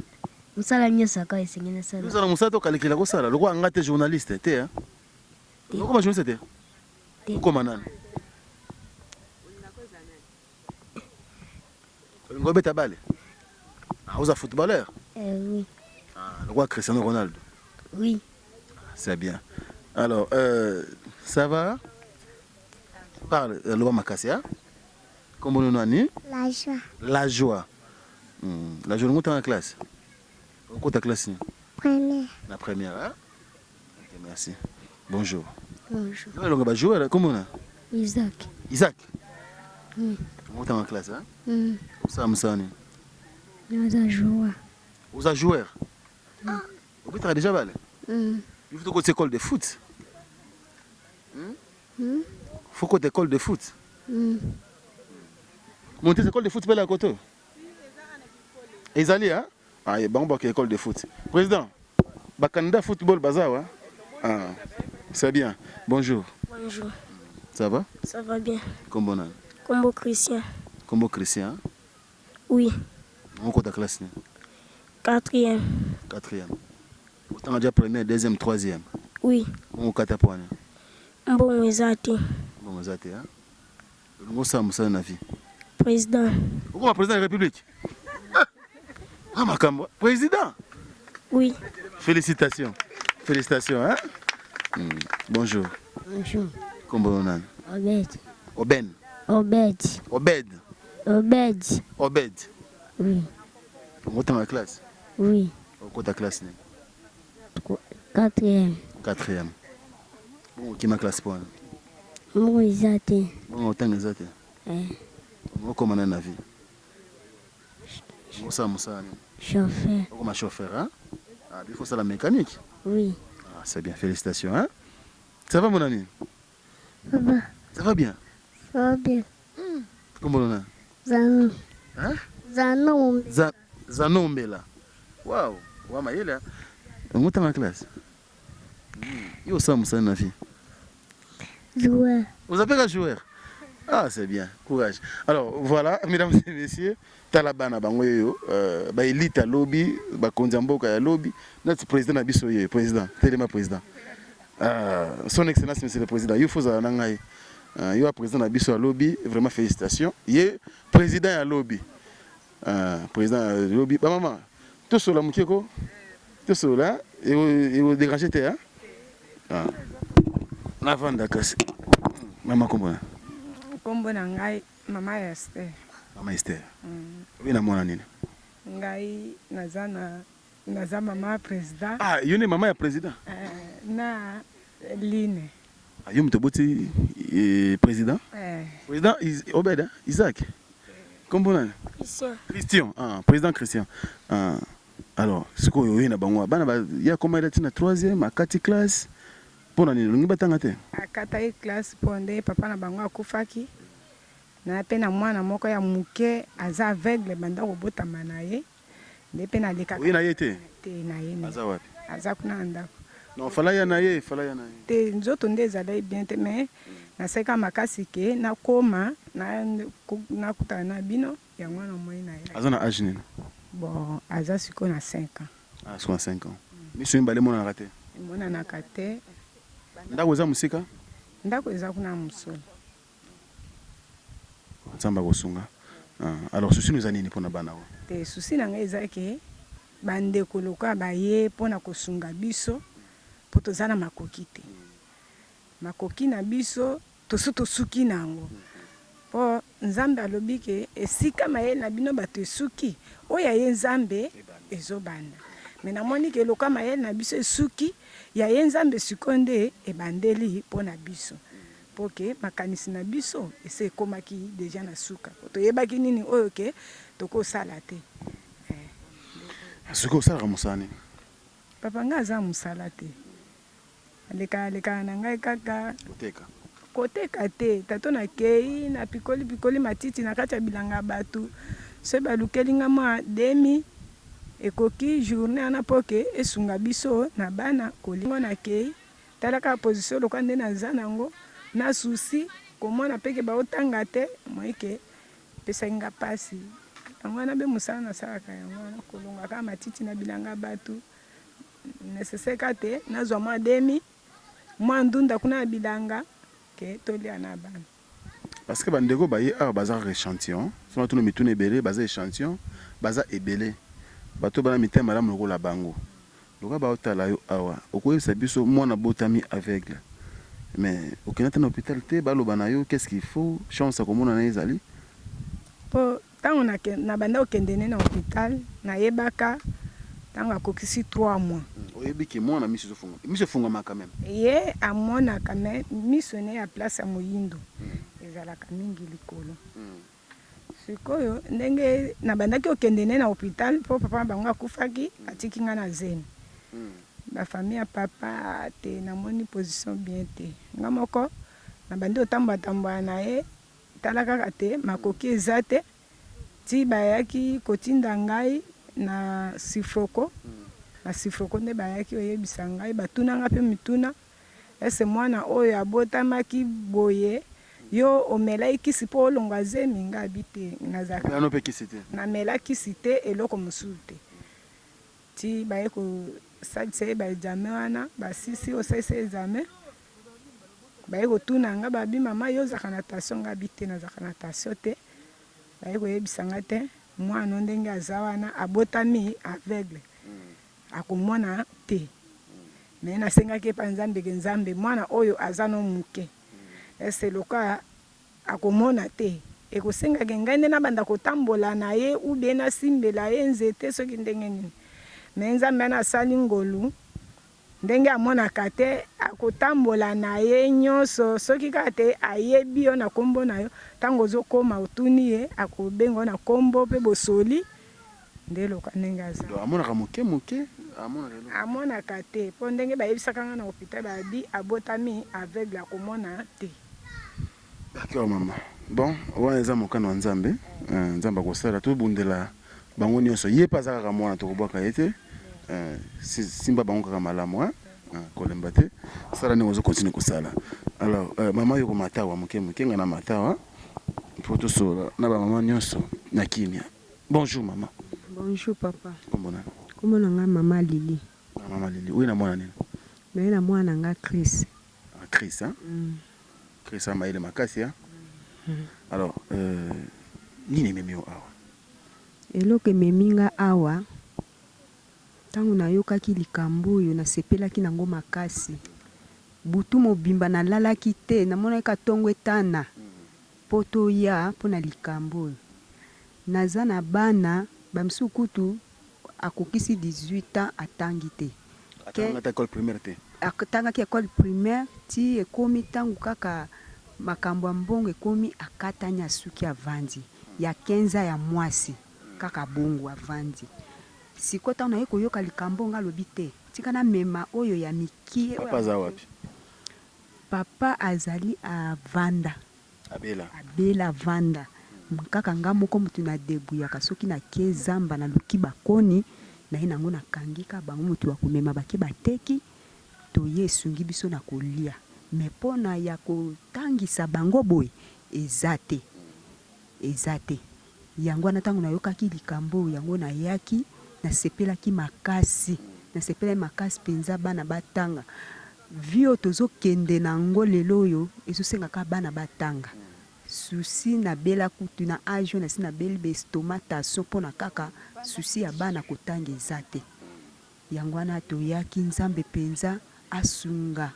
Mosala nyonso kaka esengeli nasala.
Ozala mosala te okalikela kosala lokola nga te journaliste te hein? Okoma journaliste te? Okoma nani? Olingi obeta bale? Ah, oza footballeur?
Eh, oui.
Ah, lokola Cristiano Ronaldo?
Oui.
C'est bien. Alors, euh, ça va? Parle, euh, loba makasi, hein? Kombo no nani?
La joie.
La joie. La joie, olingi otanga classe? Okota classe nini?
Première.
Na première, hein? Ok, merci. Bonjour.
Bonjour.
Yo elonga ba joueur kombo na?
Isaac.
Isaac.
Oui.
Otanga classe hein?
Mm.
Osala mosala nini?
Naza joueur.
Oza joueur? Mm. Obetaka déjà balle?
Mm.
Il faut okota école de foot.
Hmm? Mm.
Faut okota école de foot.
Mm.
Monte école de foot pela koto. Ezali hein? Ah, bango bake école de foot. Président, ba candidat football baza wa? Ah, c'est bien. Bonjour.
Bonjour.
Ça va?
Ça va bien.
Kombo nani?
Kombo Christian.
Kombo Christian?
Oui.
Okota classe nini?
Quatrième.
Quatrième. Otanga déjà première, deuxième, troisième?
Oui.
Bongo okata po wana?
Mbongo eza te.
Mbongo eza te, hein? Olingi osala mosala na vie?
President.
Okoma president ya Republique? Ah, makambo. President?
Oui.
Félicitations. Félicitations, hein? Bonjour.
Bonjour.
Kombo nani?
Obed.
Oben.
Obed.
Obed.
Obed.
Obed.
Oui.
Okotanga classe?
Oui.
Okota classe nini?
Quatrième.
Quatrième. Bongo okima classe mpo wana?
Mbongo eza te.
Mbongo otanga eza te?
Eh.
Okoma nani na vie? Osala mosala nini?
Chauffeur.
Okoma chauffeur, hein? Ah, il faut ça la mécanique?
Oui.
Ah, c'est bien, félicitations, hein? Ça va mon ami?
Ça va.
Ça va bien?
Ça va bien.
Comment on a?
Zano.
Hein?
Zano.
Za Zano Mbela. Waouh, wa mayele. Ngota classe. Yo osala mosala na vie?
Joueur.
Vous appelez joueur? Ah, c'est bien. Courage. Alors, voilà, mesdames et messieurs, tala bana bango yo, euh, ba élite ya lobi, ba konzi ya mboka ya lobi, nati président na biso yo, président, telema président. Euh, son excellence monsieur le président, yo fozala na ngai. Euh, yo président na biso ya lobi, vraiment félicitations. Ye président ya lobi. Euh, président ya lobi. Ba maman, tosola moke ko? Tosolola, eko déranger te hein? Ah. Navanda kasi. Mama kombo na?
Kombo na ngai Mama Esther.
Mama Esther. Oye na mwana nini?
Ngai naza na naza mama président.
Ah, yo nde mama ya président?
Euh, na Line.
Ah, yo moto oboti eh, président?
Eh.
Président Is Obed, hein? Isaac. Kombo nani?
Christian.
Christian, ah, président Christian. Ah. Alors, sikoyo oye na bango bana ba ya koma ela tina 3e akati classe mpo na nini olingi batanga te?
Akataki classe mpo nde papa na bango akufaki na pe na mwana moko ya muke aza aveugle banda kobotama na ye nde pe nalekaka
Oye na ye te?
Te na ye
Aza wapi?
Aza kuna na ndako.
Non, fala ya na ye, fala ya na ye.
Te nzoto nde ezalaki bien te mais naseka makasi ke nakoma nakutana na bino. Yango wana omoni na ye.
Aza na age nini?
Bon, aza sikoyo na 5 ans.
Ah, sikoyo na 5 ans. Miso mibale emonanaka te?
Emonanaka te.
Ndako eza mosika?
Ndako eza kuna na mosolo.
Nzambe akosunga. Ah, alors souci no eza nini pona bana oyo?
Te, souci na ngai eza ke ba ndeko lokola baye pona kosunga biso po toza na makoki te. Makoki na biso tosi tosuki na yango. Po Nzambe alobi ke esika mayele na bino batu esuki, oyo ya ye Nzambe ezo banda. Mais namoni ke lokola mayele na biso esuki, ya ye Nzambe sikoyo nde ebandeli po na biso. Po ke makanisi na biso esi ekomaki dejà na suka. Po toyebaki nini oyo ke tokosala te. Eh.
Sikoyo osalaka mosala nini?
Papa nga aza musala te. Alekaka lekaka na ngai kaka.
Koteka.
Koteka te tato na keyi na pikoli pikoli matiti na kati ya bilanga ya batu soki balukeli nga mua demi ekoki journee wana po ke esunga biso na bana kolia ngo na keyi tala kaka position lokola nde naza na ngo na souci komona pe ke bao tanga te moyen ke epesaki nga pasi yango wana be musala nasalaka yango wana kolonga kaka matiti na bilanga ya batu. Necessaire kaka te nazwa mwa demi, mwa ndunda kuna na bilanga que tolia na bana.
Parce que ba ndeko baye awa baza kaka echantillon, soki natuni mituna ebele baza echantillon, baza ebele bato oyo bana mitema malamu lokola bango, lokola baotala yo awa okoyebisa biso mwana abotami aveugle mais okenda ata na hopital te baloba na yo qu'est ce qu'il faut chance ya komona naye ezali?
Po Tango na na banda kokende ne na hopital na yebaka tango akokisi 3 mois.
Oyebi ke mwana miso ezo fungwama miso efungwamaka meme.
Ye amonaka mais miso ne ya place ya moyindo ezalaka mingi likolo. Sikoyo ndenge na bandaki kokende ne na hopital po papa na bango akufaki atiki nga na zemi. Ba famille ya papa te na moni position bien te nga moko na bandi kotambola tambola na ye. Tala kaka te makoki eza te ti bayaki kotinda ngai na sifroko na sifroko nde bayaki oyebisa ngai batuna nga pe mituna est-ce mwana oyo abotamaki boye yo omelaki kisi po olongwa zemi nga abi te nazalaka
Omela no pe kisi te?
Namela kisi te eloko mosusu te ti baye kosalisa ye ba examen wana basilisi kosalisa ye examen Baye kotuna nga ba bi mama yo ozalaka na tension nga bi te nazalaka na tension te baye koyebisa nga te mwana no ndenge aza wana abotami aveugle akomona te mais nasengaki epa nzambe ke nzambe mwana oyo aza no muke est lokola akomona te ekosenga ke ngai nde nabanda kotambola na ye ou bien nasimbela ye nzete soki ndenge nini mais nzambe wana asali ngolu. Ndenge amonaka te, akotambola na ye nyonso, soki kaka te ayebi yo na kombo na yo, tango ozokoma otuni ye, akobenga yo na kombo pe bosoli, nde loka ndenge aza.
Donc amonaka moke moke, amonaka eloko te?
Amonaka te, po ndenge bayebisaka nga na hopital balobi abotami aveugle akomona te.
D'accord maman, bon wana eza mokano ya Nzambe, Nzambe akosala, tobundela bango nionso, ye pe aza kaka mwana tokobwaka ye te, simba bango kaka malamu hein, kolemba te, sala ndenge ozo continuer kosala. Alors maman yo komata awa moke moke, nga namata awa po tosolola na ba maman nionso na kimia. Bonjour maman.
Bonjour papa.
Kombo nani?
Kombo na nga maman Lily.
Maman Lily, oye na mwana nini?
Naye na mwana na nga Chris.
Ah Chris hein? Chris aza mayele makasi hein? Alors euh, nini ememi yo awa?
Eloko ememi nga awa, tango nayokaki likambo oyo nasepelaki nango makasi. Butu mobimba nalalaki te, namonaki kaka tongo etana po toya po na likambo oyo. Naza na bana, ba misusu kutu akokisi 18 ans atangi te.
Atanga ata ecole primaire te?
Atangaki ecole primaire ti ekomi tangu kaka makambo ya mbongo ekomi akatani asuki avandi ya 15 ans ya muasi kaka bongo avandi sikoyo tangu naye koyoka likambo oyo nga alobi te tika na mema oyo ya mikie
Papa aza wapi?
Papa azali avanda.
Abela.
Abela avanda kaka nga moko mutu na debrouillaka soki na ke zamba na luki ba koni naye nango na kangi ka bango mutu ya komema bake ba teki toye esungi biso na kolia mais pona ya kotangisa bango boye eza te eza te yango wana tango nayokaki likambo oyo yango nayaki nasepelaki makasi nasepelaki makasi penza bana batanga Vie oyo tozo kende na ngo lelo oyo ezo senga kaka bana ba tanga. Souci na bela kutu na age oyo nasi na beli ba estomac, tension pona kaka souci ya bana kotanga eza te. Yango wana toyaki Nzambe penza asunga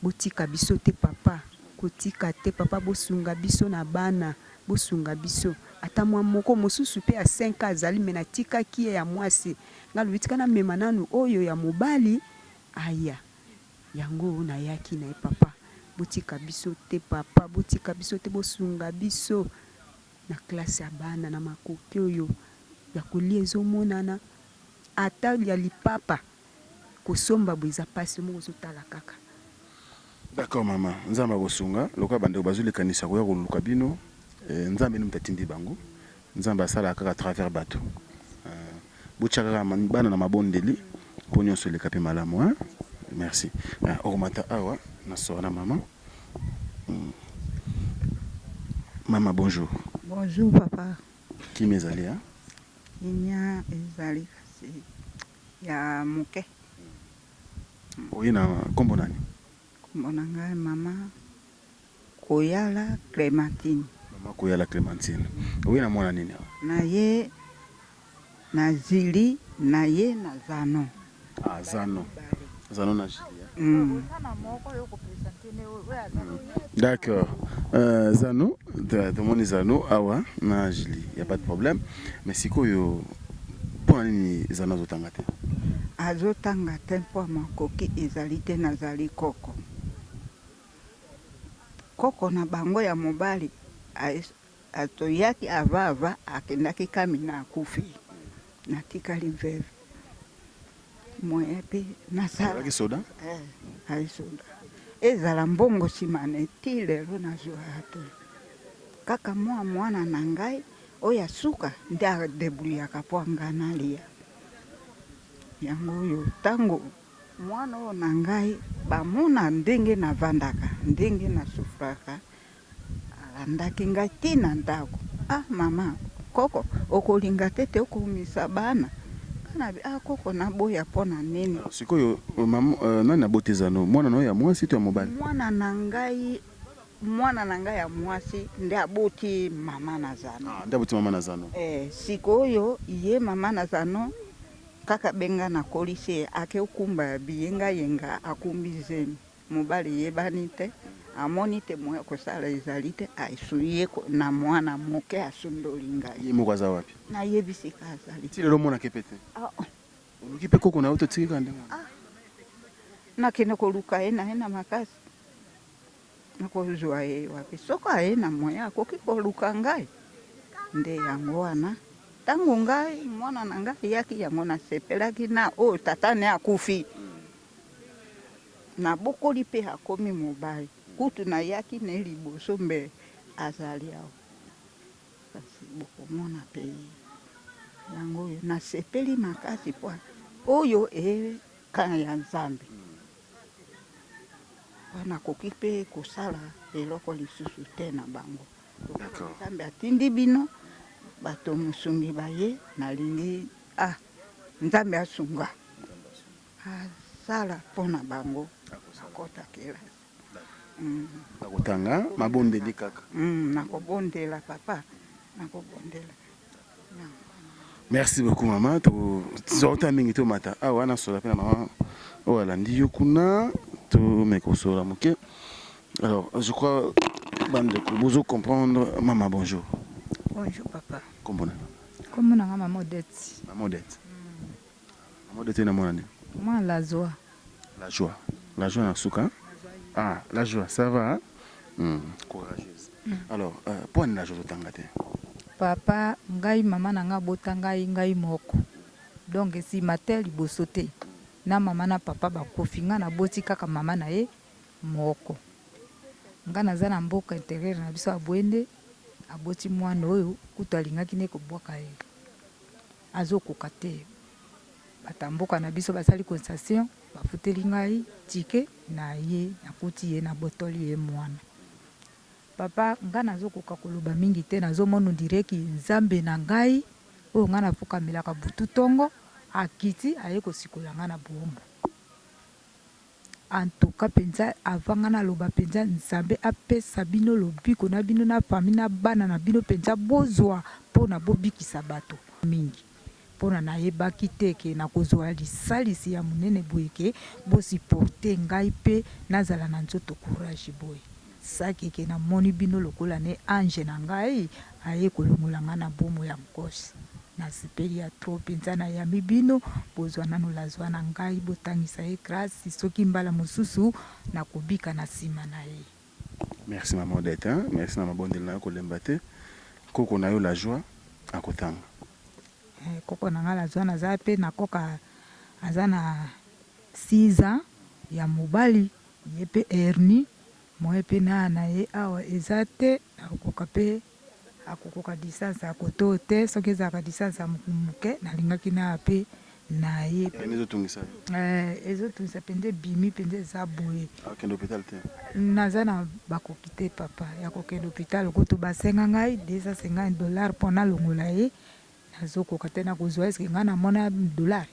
botika biso te papa kotika te papa bosunga biso na bana bosunga biso ata mwa moko mosusu pe ya 5 ans azali mais natikaki ye ya mwasi nga nalobi tika namema nanu oyo ya mobali Aya yango nayaki naye papa botika biso te papa botika biso te bosunga biso na classe ya bana na makoki oyo ya kolia ezomonana ata ya lipapa kosomba boye eza pasi yo moko ozotala kaka.
D'accord maman, Nzambe akosunga, lokola bandeko bazwi likanisi ya koya koluka bino, Nzambe nde moto atindi bango, Nzambe asalaka kaka à travers batu. Botia kaka bana na mabondeli po nionso eleka pe malamu hein. Merci. Okomata awa na sora na maman. Mama bonjour.
Bonjour papa.
Kimia ezali hein?
Kimia ezali kasi ya moke.
Oye na kombo nani?
Kombo na ngai mama Koyala Clementine.
Mama Koyala Clementine. Oye na mwana nini awa?
Na ye na Zili na ye na Zano.
Ah Zano. Zano na Zili. Mm. D'accord. Euh, Zano, tomoni Zano awa na Julie, y a pas de problème. Mais sikoyo mpo na nini Zano azotanga te?
Azotanga te mpo makoki ezali te, nazali koko. Koko na bango ya mobali atoyaki ava ava akendaki kamina akufi natikali veuve moyen pe nasala.
Azalaki soda?
Eh, ayi soda. Ezala mbongo sima na ti lelo nazua te. Kaka mua mwana na ngai oyo ya suka nde a debrouillaka po nga nalia. Yango oyo tango Mwana oyo na ngai bamona ndenge navandaka, ndenge na souffraka, alandaki ngai ti na ndako, ah mama koko okolinga te te okomisa bana? Nga nabi ah koko naboya po na nini?
Sikoyo maman nani aboti Zano? Mwana na yo ya mwasi to ya mobali?
Mwana na ngai, mwana na ngai ya mwasi nde aboti mama na Zano.
Ah nde aboti mama na Zano.
Eh sikoyo ye mama na Zano Kaka benga na kolisi ye ake okumba biyenga yenga akumbi zemi mobali eyebani te amoni te moyen ya kosala ezali te asui ye na mwana moke asundoli ngai.
Ye moko aza wapi?
Nayebi sika azali
Ti lelo omonaka ye pe te?
Ah.
Oluki pe koko na yo te otiki kaka ndenge wana?
Ah. Nakende koluka ye na ye na makasi? Nakozua ye wapi? Soki aye na moyen akoki koluka ngai. Nde yango wana tango ngai mwana na ngai ayaki yango nasepelaki na oyo tata ne akufi. Nabokoli pe akomi mobali. Kutu nayaki ne liboso mbe azali awa. Kasi bokomona pe ye. Yango oyo nasepeli makasi po oyo e camp ya Nzambe. Po nakoki pe kosala eloko lisusu te na bango. Lokola Nzambe atindi bino bato mosungi baye, nalingi ah Nzambe asunga asala po na bango bakota kelasi.
Nakotanga mabondeli kaka.
Nakobondela papa, nakobondela.
Merci beaucoup maman. Tozota mingi tomata awa nasola mpe na mama oyo alandi yo kuna tomeka kosolola moke. Alors je crois bandeko bozo comprendre. Mama bonjour.
Bonjour papa.
Kombo na?
Kombo na nga mama Odette.
Mama Odette. Mama Odette na mwana nini?
Mwana la joie.
La joie. La joie na suka. Ah, la joie, ça va? Hein? Courageuse. Alors, euh, mpo nini la joie ozotanga te?
Papa, ngai mama na ngai abota ngai ngai moko. Donc nsima te liboso te. Na mama na papa bakufi ngai naboti kaka mama na ye moko. Ngai naza na mboka interieur na biso ya Bwende, aboti mwana oyo kutu alingaki nde kobwaka ye. Azokoka te. Bato ya mboka na biso basali concession, bafuteli ngai ticket na ye, nakuti ye, nabotoli ye mwana. Papa, ngai nazokoka koloba mingi te, nazomona on dirait que Nzambe na ngai oyo ngai nafukamelaka butu tongo, akiti aye kosikola ngai na boombo. En tout cas penza avant nga naloba penza Nzambe apesa bino lobiko na bino na famille na bana na bino penza bozua pona bobikisa bato mingi pona nayebaki te ke nakozua lisalisi ya munene boye ke bo supporter ngai pe nazala na nzoto courage boye sake ke namoni bino lokola ne ange na ngai aye kolongola ngai na bomo ya nkosi. Nasepeli ya trop penza nayambi bino bozua nanu la zua na ngai botangisa ye classe soki mbala mosusu nakobika na sima na ye.
Merci maman Odette hein merci na mabondeli na yo kolemba te koko na yo la joie akotanga.
Eh koko na nga la joie naza pe na koka aza na 6 ans ya mobali ye pe hernie moyen pe naya na ye awa eza te nakokoka pe Akokoka distance ya kote oyo te, soki ezalaka distance ya muke nalingaki naya pe na ye.
Hernie ezo tungisa yo?
Eh, ezo tungisa penza ebimi penza eza boye.
Akende hopital te?
Naza na bakoki te papa ya kokende hopital, kutu basenga ngai 250 dollars po nalongola ye, nazokoka te, nakozua est ce que ngai namona dollars?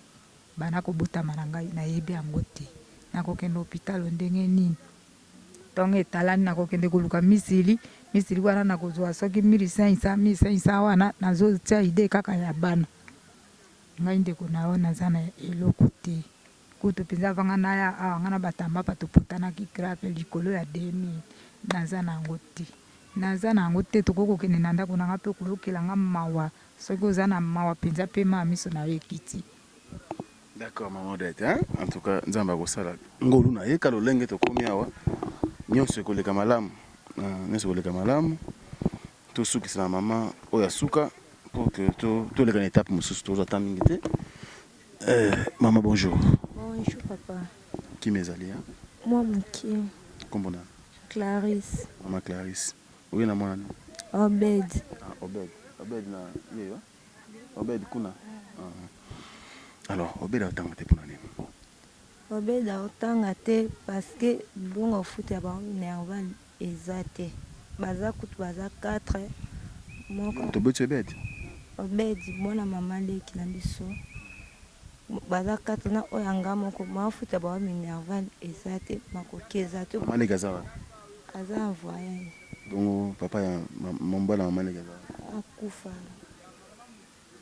Banda kobotama na ngai nayebi yango te, nakokende hopital ndenge nini? Tongo etalani nakokende koluka misili, misili wana nakozua soki 1500, 1500 wana nazotia idee kaka ya bana. Ngai ndeko na yo naza na eloko te. Kutu penza avant nga naya awa nga na ba Tambapa topotanaki grave likolo ya 2000 naza na yango te. Naza na yango te tokoki kokende na ndako na nga pe okoyokela nga mawa soki oza na mawa penza pe mayi miso na yo ekiti.
D'accord maman Odette hein en tout cas Nzambe akosala ngolu na ye ka lolenge tokomi awa nyonso ekoleka malamu nyonso ekoleka malamu tosukisa na mama oyo ya suka pour que toleka na étape mosusu tozwa temps mingi te euh, mama bonjour.
Bonjour papa.
Kimi ezali hein?
Mwa moke.
Kombo na?
Clarisse.
Mama Clarisse. Oye na mwana nini?
Obed.
Ah, Obed. Obed na yeyo. Obed kuna ah. Alors Obed aotanga te pona nini?
Obed aotanga te parce que mbongo ya kofuta bango minerval eza te. Baza kutu baza 4 moko.
Moto obeti Obed?
Obed mwana mama leki na biso baza 4 na oyo ya nga moko mafuta bango minerval eza te makoki eza te.
Mama leki aza wapi?
Aza en voyage.
Bongo papa ya mobali ya mama leki aza wapi?
Akufa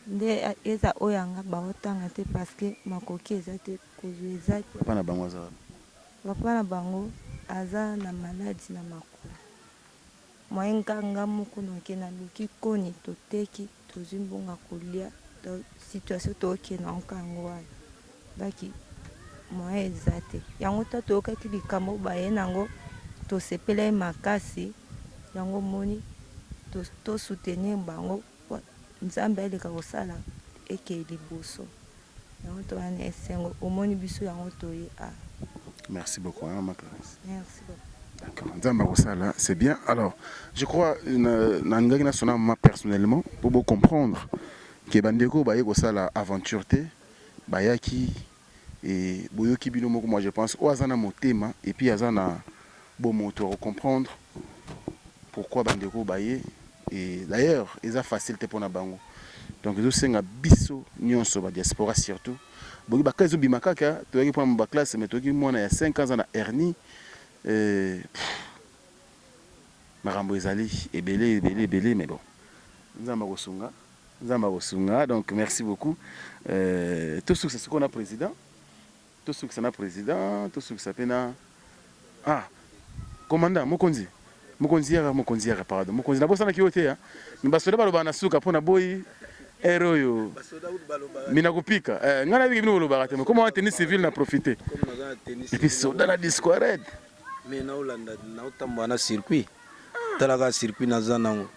nde eza oyo ya nga baotanga te parce que makoki eza te kozua eza te.
Papa na bango aza wapi?
Papa na bango aza na maladi na makolo moyen nga nga moko noke naluki koni toteki tozui mbongo ya kolia donc situation tokende nango kaka yango wana donc. Moyen eza te. Yango tango toyokaki likambo oyo baye nango tosepelaki makasi yango omoni to soutenir bango po Nzambe aleka kosala ekeye liboso. Yango toza na esengo omoni biso yango toye awa.
Merci beaucoup hein maman Clarisse.
Merci beaucoup.
D'accord, Nzambe akosala, c'est bien. Alors, je crois na nalingaki nasona maman personnellement pour bo comprendre que bandeko baye kosala aventure te, bayaki et boyoki bino moko moi je pense oyo aza na motema et puis aza na bomoto ako comprendre pourquoi bandeko baye et d'ailleurs eza facile te pona bango donc ezosenga biso nyonso ba diaspora surtout boki baka ezobima kaka toyaki mpona ba classe mais toyoki mwana ya 5 ans aza na hernie euh, makambo ezali ebele ebele ebele mais bon nzambe akosunga Nzambe akosunga donc merci beaucoup euh, tosukisa sikoyo na président tosukisa na président tosukisa mpe na ah commandant mokonzi mokonzi yaka mokonzi yaka pardon mokonzi nabosanaki yo te me basoda balobaka na suka mpo na boyi ere oyo mina kopika eh, ngai nayebiki bino bolobaka te koma wana tenue civile na profite epuis soda na disquared
me naolanda naotambola na circuit talaka circuit naza nango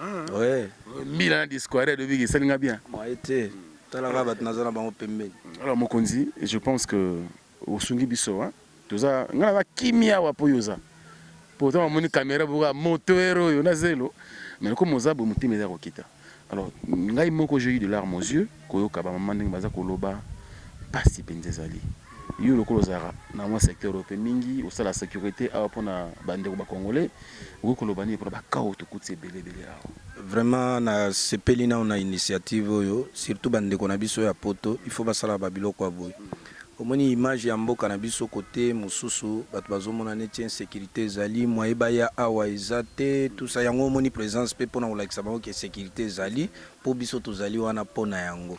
Ah. Ouais. Mbila na disquare de bigi esalinga bien.
Moyen te. Tala kaka bato naza na bango pembeni.
Alors mokonzi, je pense que osungi biso hein. Toza nga na kimia awa po yoza. Pourtant omoni caméra boka moto oyo na zelo. Mais comme oza bo motema eza kokita. Alors ngai moko j'ai eu de larmes aux yeux koyoka ba maman ndenge baza koloba pasi penza ezali. Yo lokola ozalaka na mwa secteur oyo pe mingi osala securite awa pona ba ndeko ba congolais okoki koloba nini pona ba cas oyo tokuti ebele ebele awa?
Vraiment na sepeli nao na initiative oyo surtout ba ndeko na biso ya poto il faut basalaka ba biloko ya boye omoni image ya mboka na biso cote mususu batu bazo mona neti insecurite ezali moyen baya awa eza te tout ça yango omoni presence pe pona kolakisa bango ke securite ezali po biso tozali wana pona yango.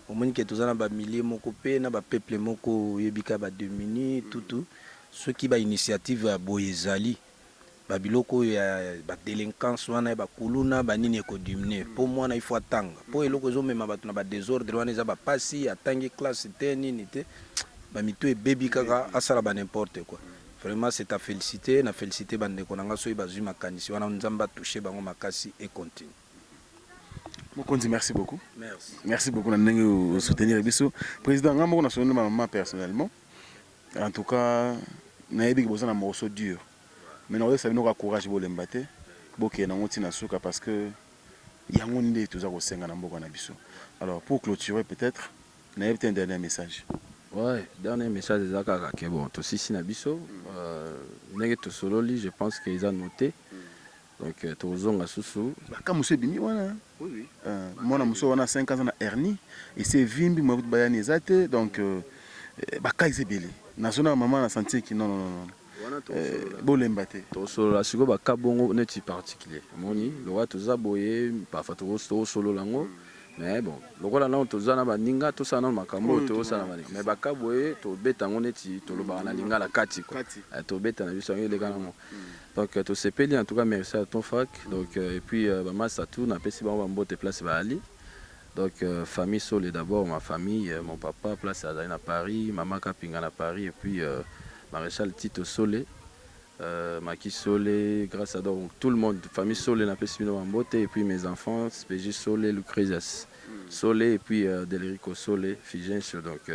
Omoni ke toza na ba milieu moko pe na ba peuple moko oyebi ka ba demunis tout tout soki ba initiative ya boye ezali ba biloko oyo ya ba delinquance wana ya ba kuluna ba nini eko diminuer po mwana il faut atanga po eloko ezo mema batu na ba desordre wana eza ba pasi atangi classe te nini te ba mitu ebebi kaka asala ba n'importe quoi vraiment c'est à feliciter na feliciter ba ndeko na nga soki bazui makanisi wana nzambe a toucher bango makasi e continue.
Mokonzi merci beaucoup.
Merci.
Merci beaucoup na ndenge o soutenir biso. Président nga moko na soutenir ma maman personnellement. En tout cas nayebi ke boza na morceau dur. Mais nakoyebisa bino kaka courage bolemba te. Bokende nango ti na suka parce que yango nde toza kosenga na mboka na biso. Alors pour clôturer peut-être nayebi te un dernier message.
Ouais, dernier message eza kaka ke bon tosisi na biso euh, ndenge tosololi je pense que eza noté. Donc tokozonga susu.
Ba cas mosusu ebimi wana. Oui oui. Euh, mwana mosusu wana 5 ans na hernie esi evimbi mwa kutu bayani eza te donc euh, ba cas eza ebele. Nazona mama na sentir ki non non non. Euh, bolemba te.
Tosolola sikoyo ba cas bongo neti particulier. Omoni lokola toza boye parfois tokosolola yango mais bon lokola nano toza na baninga tosala nano makambo oyo tokosala na baninga mais ba cas boye tobeta yango neti tolobaka na lingala kati quoi. Tobeta na biso yango eleka nango. Donc tosepeli en tout cas merci à ton fac donc et puis ba masta tout napesi bango ba mbote place bayali donc famille Sole d'abord ma famille mon papa place azali na Paris maman Kapinga na Paris et puis Marechal Tito Sole Maki Sole grâce à donc tout le monde famille Sole napesi bino ba mbote et puis mes enfants Speji Sole Lucrezia Sole et puis Delerico Sole Figencio donc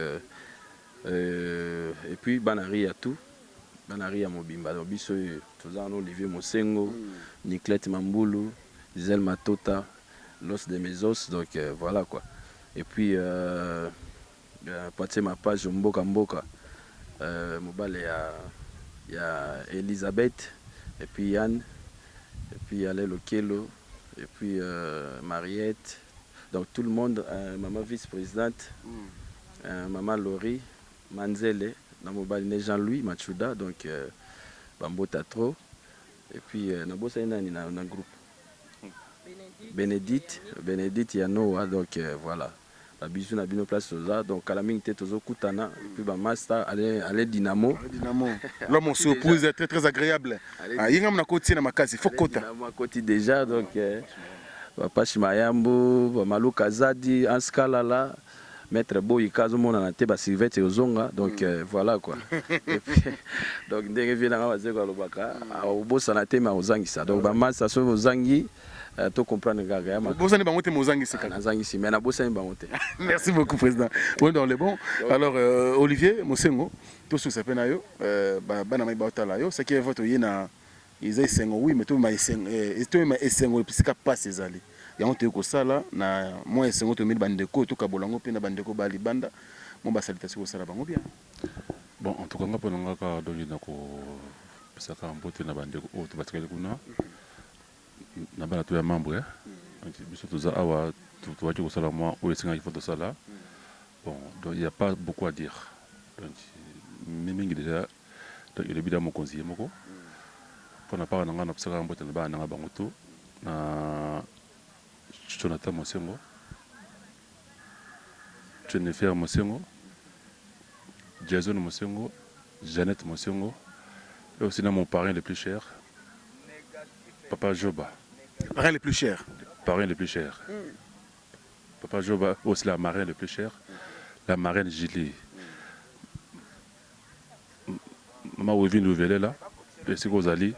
et puis bana Ria tout Bana Ria mobimba donc biso oyo toza wana Olivier Mosengo, Niclette Mambulu, Gisèle Matota, l'os de mes os donc voilà quoi et puis Patie Mapage mboka mboka mobali ya ya Elisabeth et puis Yann et puis Alain Lokelo et puis Mariette donc tout le monde maman vice presidente maman Laurie Manzele na mobali ne Jean Louis Matshuda donc ba mbota trop et puis na bosani nani na na groupe Benedite Benedite ya Noah donc voilà ba bisous na bino place toza donc kala mingi te tozo kutana et puis ba masta allez allez Dynamo
allez Dynamo l'homme en surprise très très agréable ah yenga mna koti na makasi faut kota
Dynamo akoti déjà donc ba Pashi Mayambu ba Maluka Zadi Hans Kalala. Maître Boyika azomonana te, ba survêt ekozonga donc voilà quoi. Et puis donc ndenge vieux na nga Wazekwa alobaka akobosana te mais akozangisa. Donc ba masta soki bozangi to comprendre kaka ya makambo.
Obosani bango te mais ozangisi kaka.
Nazangisi mais nabosani bango te.
Merci beaucoup président. On est dans le bon. Alors euh, Olivier Mosengo, tosukisa mpe na yo euh, bana mai baotala yo soki evo toye na eza esengo oui mais tomema esengo eh, tomema esengo esika pasi ezali yango toye kosala na mwa esengo tomeli bandeko tokabola yango mpe na bandeko ba libanda mwa ba salutation kosala bango bien.
Bon en tout cas nga pona nga kaka donc nako pesa kaka mbote na bandeko oyo to batikali kuna na bana to ya membre donc biso toza awa tobaki kosala mwa oyo esengaki faut tosala. Bon donc il ya pas beaucoup à dire donc mingi dejà donc elobi da mokonzi ye moko pona part na nga napesaka mbote na bana na nga bango tout na Jonathan Mosengo, Jennifer Mosengo, Jason Mosengo, Jeannette Mosengo et aussi na mon parrain le plus cher papa Joba.
Parrain le plus cher.
Parrain le plus cher. Papa Joba aussi la marraine le plus cher, la marraine Julie. Maman Wevine Luvelela, esika ozali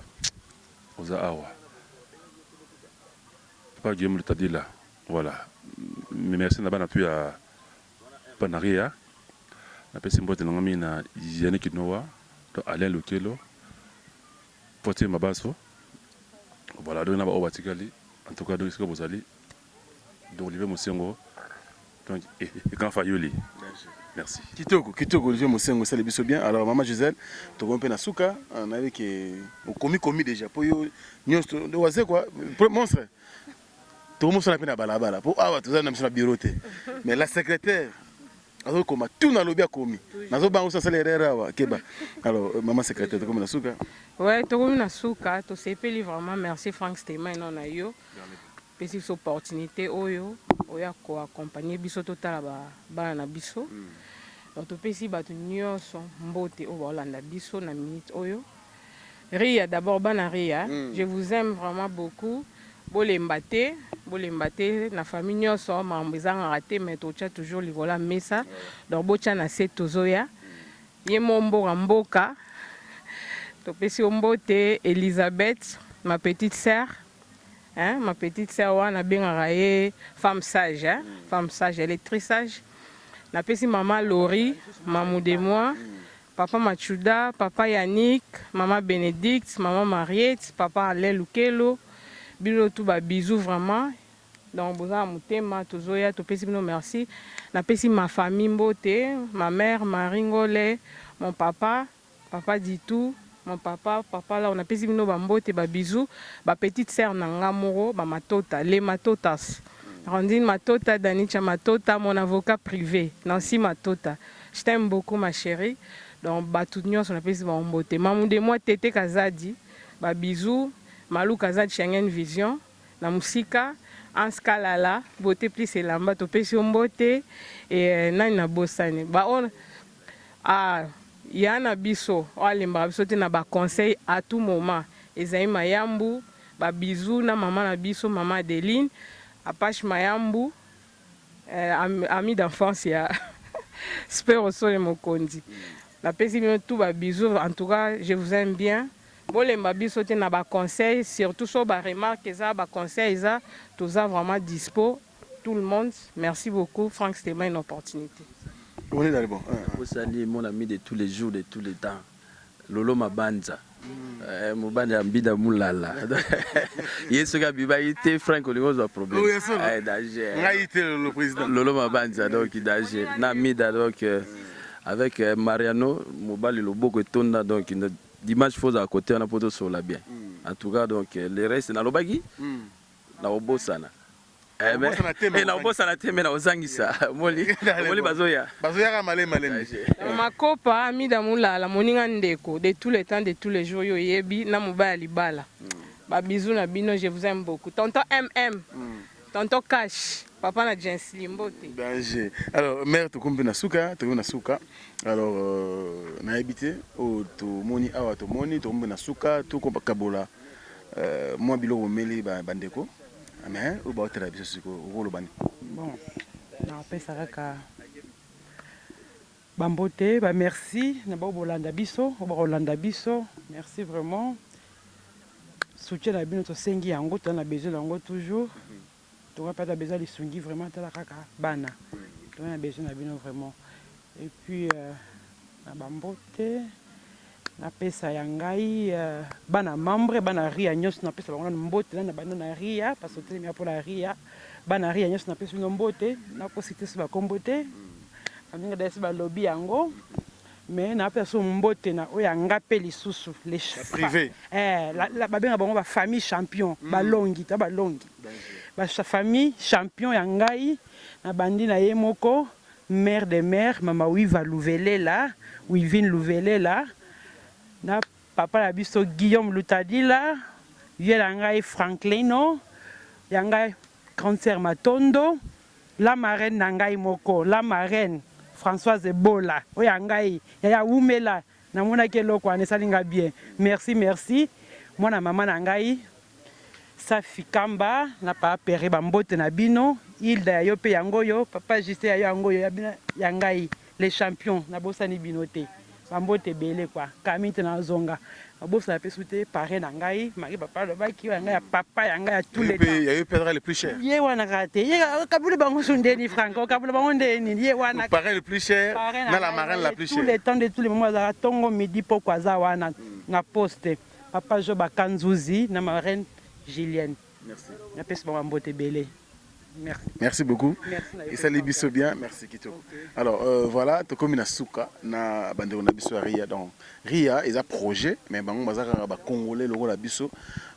oza awa. Papa Guillaume Lutadila, voilà. Merci na bana tu ya Panaria. Napesi mbote na nga mingi na Yannick Noah, to Alain Lukelo, Potier Mabaso. Voilà, donc na ba oyo batikali. En tout cas, donc esika bozali. Donc Olivier Mosengo, donc et grand Fayoli. Merci.
Kitoko, kitoko Olivier Mosengo esali biso bien. Alors maman Gisèle, tokomi mpe na suka, nayebi ke okomi komi déjà po yo nyonso waze quoi monstre. Tokomosala mpe na balabala po awa toza na biso na bureau te. Mais la secrétaire azokoma tout nalobi akomi. Nazobanga oso asala erreur awa keba. Alors maman secrétaire tokomi na suka.
Ouais, tokomi na suka, tosepeli vraiment. Merci Frank Stemay no na yo. Pesi biso opportunité oyo oya ko accompagner biso totala ba bana na biso. Donc topesi bato nyonso mbote oyo baolanda biso na minute oyo. Ria d'abord bana Ria, je vous aime vraiment beaucoup. Bolemba te, bolemba te na famille nyonso makambo ezangaka te mais totya toujours likolo ya mesa. Donc botya na se tozoya. Ye mo mboka mboka topesi yo mbote Elisabeth ma petite sœur. Hein, ma petite sœur wana abengaka ye femme sage, hein? Femme sage, elle est très sage. Napesi mama Laurie, mamou de moi, papa Machuda, papa Yannick, mama Bénédicte, mama Mariette, papa Alain Lukelo, bino tout ba bisous vraiment. Donc boza na motema tozoya topesi bino merci. Napesi ma famille mbote, ma mère Marie Ngole, mon papa Papa Ditou, mon papa, papa là, napesi bino ba mbote, ba bisous, ba petite sœur na nga moko, ba matota, les matotas. Randine Matota, Danicha Matota, mon avocat privé, Nancy Matota. Je t'aime beaucoup ma chérie. Donc batu nyonso napesi ba mbote. Mamu de moi Tete Kazadi, ba bisous, Malou Kazadi Schengen Vision, na musika Hans Kalala, beauté plus elamba topesi yo mbote et nani nabosani ba oyo Ah ya na biso oyo alembaka biso te na ba conseil à tout moment Esaïe Mayambu ba bisous na maman na biso maman Adeline Apache Mayambu eh, ami d'enfance ya Spero Sole Mokonzi napesi bino tout ba bisous en tout cas je vous aime bien bolemba biso te na ba conseil surtout so ba remarque eza ba conseil eza toza vraiment dispo. Tout le monde merci beaucoup Franck Stemay une opportunité.
On est dans le bon.
Osali mon ami de tous les jours de tous les temps Lolo Mabanza eh, mobali ya mbida mulala ye soki abimaki te Frank olingi ozwa problème
oh,
eh, danger
ngai te le président
Lolo Mabanza donc danger na mida donc euh, avec euh, Mariano mobali loboko etonda donc dimanche faut ozala côté wana po tosolola bien mm. en tout cas donc euh, le reste nalobaki mm. nakobosana Eh, mais-
Obosana te, mais
Eh, nakobosana te me nakozangisa moli omoli bazoya
bazoyaka malemi malemi.
Makopa Amida Mulala moninga ndeko de tous les temps de tous les jours yo oyebi na mobali ya libala ba bisous na bino je vous aime beaucoup tonton MM tonton Cash papa na Jensly mbote.
Danger. Alors mère tokomi mpe na suka, tokomi na suka. Alors euh, nayebi te oyo tomoni awa tomoni tokomi mpe na suka tokokabola euh, mwa biloko bomeli bandeko mais oyo baotela biso sikoyo okoloba nini?
Bon, nakopesa kaka Ba mbote, ba merci na bao bolanda biso, oyo bakolanda biso, merci vraiment. Soutien na bino tosengi yango, toza na besoin na yango toujours. Toza pe na besoin ya lisungi vraiment, tala kaka bana. Toza na besoin na bino vraiment. Et puis na ba mbote napesa ya ngai bana membre, bana Ria nionso napesa bango nanu mbote, nanu nabandi na Ria parce que totelemi awa pona Ria. Bana Ria nionso napesi bino mbote, nako citer lisusu ba kombo te. Baninga dejà esi balobi yango mais napesa lisusu mbote na oyo ya nga pe lisusu les
privé
eh, babenga bango ba famille champion mm. Balongi ta balongi ba famille champion ya ngai nabandi na ye moko mère de mère mama Wiva Luvelela Wivine Luvelela na papa na biso Guillaume Lutadila vieux na ngai Franklino ya ngai grande sœur Matondo. La marraine na ngai moko la marraine Françoise Ebola oyo ya ngai yaya wumela na monaki eloko wana esali nga bien merci merci mwana mama na ngai Safi Kamba na papa Perre ba mbote na bino Hilda ya yo pe yango oyo papa Justin ya yo yango oyo ya bino ya ngai les champions na bosani bino te ba mbote ebele quoi kala mingi te na zonga na bosana pe su te parrain na ngai Marie papa alobaki oyo ya ngai ya papa ya ngai ya tous les temps
ya yo pe le plus cher
ye wana kaka te ye okabuli bango su ndeni Franck okabula bango ndeni ye wana
parrain le plus cher na la marraine la plus
tous
chère
les temps de tous les moments azalaka tongo midi poko aza wana na poste papa Jo Bakanzuzi na marraine Julienne.
Merci.
Napesi bango mbote ebele. Merci.
Merci beaucoup.
Merci na yo.
Esali biso bien, merci kitoko. Okay. Alors voilà, tokomi na suka na bandeko na biso ya Ria. Donc Ria eza projet mais bango baza kaka ba congolais lokola biso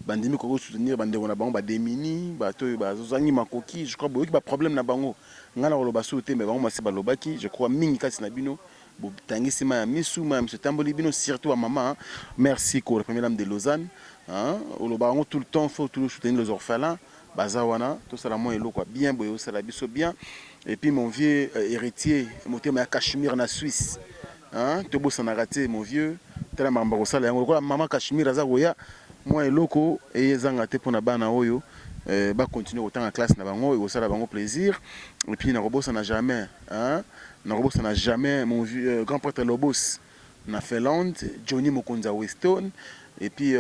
bandimi ko soutenir bandeko na bango ba démunis, bato oyo bazangi makoki, je crois boyoki ba problème na bango. Nga na koloba susu te mais bango basi balobaki, je crois mingi kati na bino botangisi mayi ya misu, mayi ya misu etamboli bino surtout ba mama. Merci ko la première dame de Lausanne. Hein, olobaka yango tout le temps, faut toujours soutenir les orphelins. Baza wana, tosala mwa eloko ya bien boye osala biso bien. Et puis mon vieux héritier motema ya Cachemire na Suisse. Hein, tobosanaka te mon vieux, tala makambo akosala yango lokola mama Cachemire aza koya mwa eloko eye ezanga te pona bana oyo ba continuer kotanga classe na bango ekosala bango plaisir. Et puis nakobosana jamais, hein, nakobosana jamais mon vieux grand prêtre Lobos na Finlande, Johnny mokonzi ya Weston et puis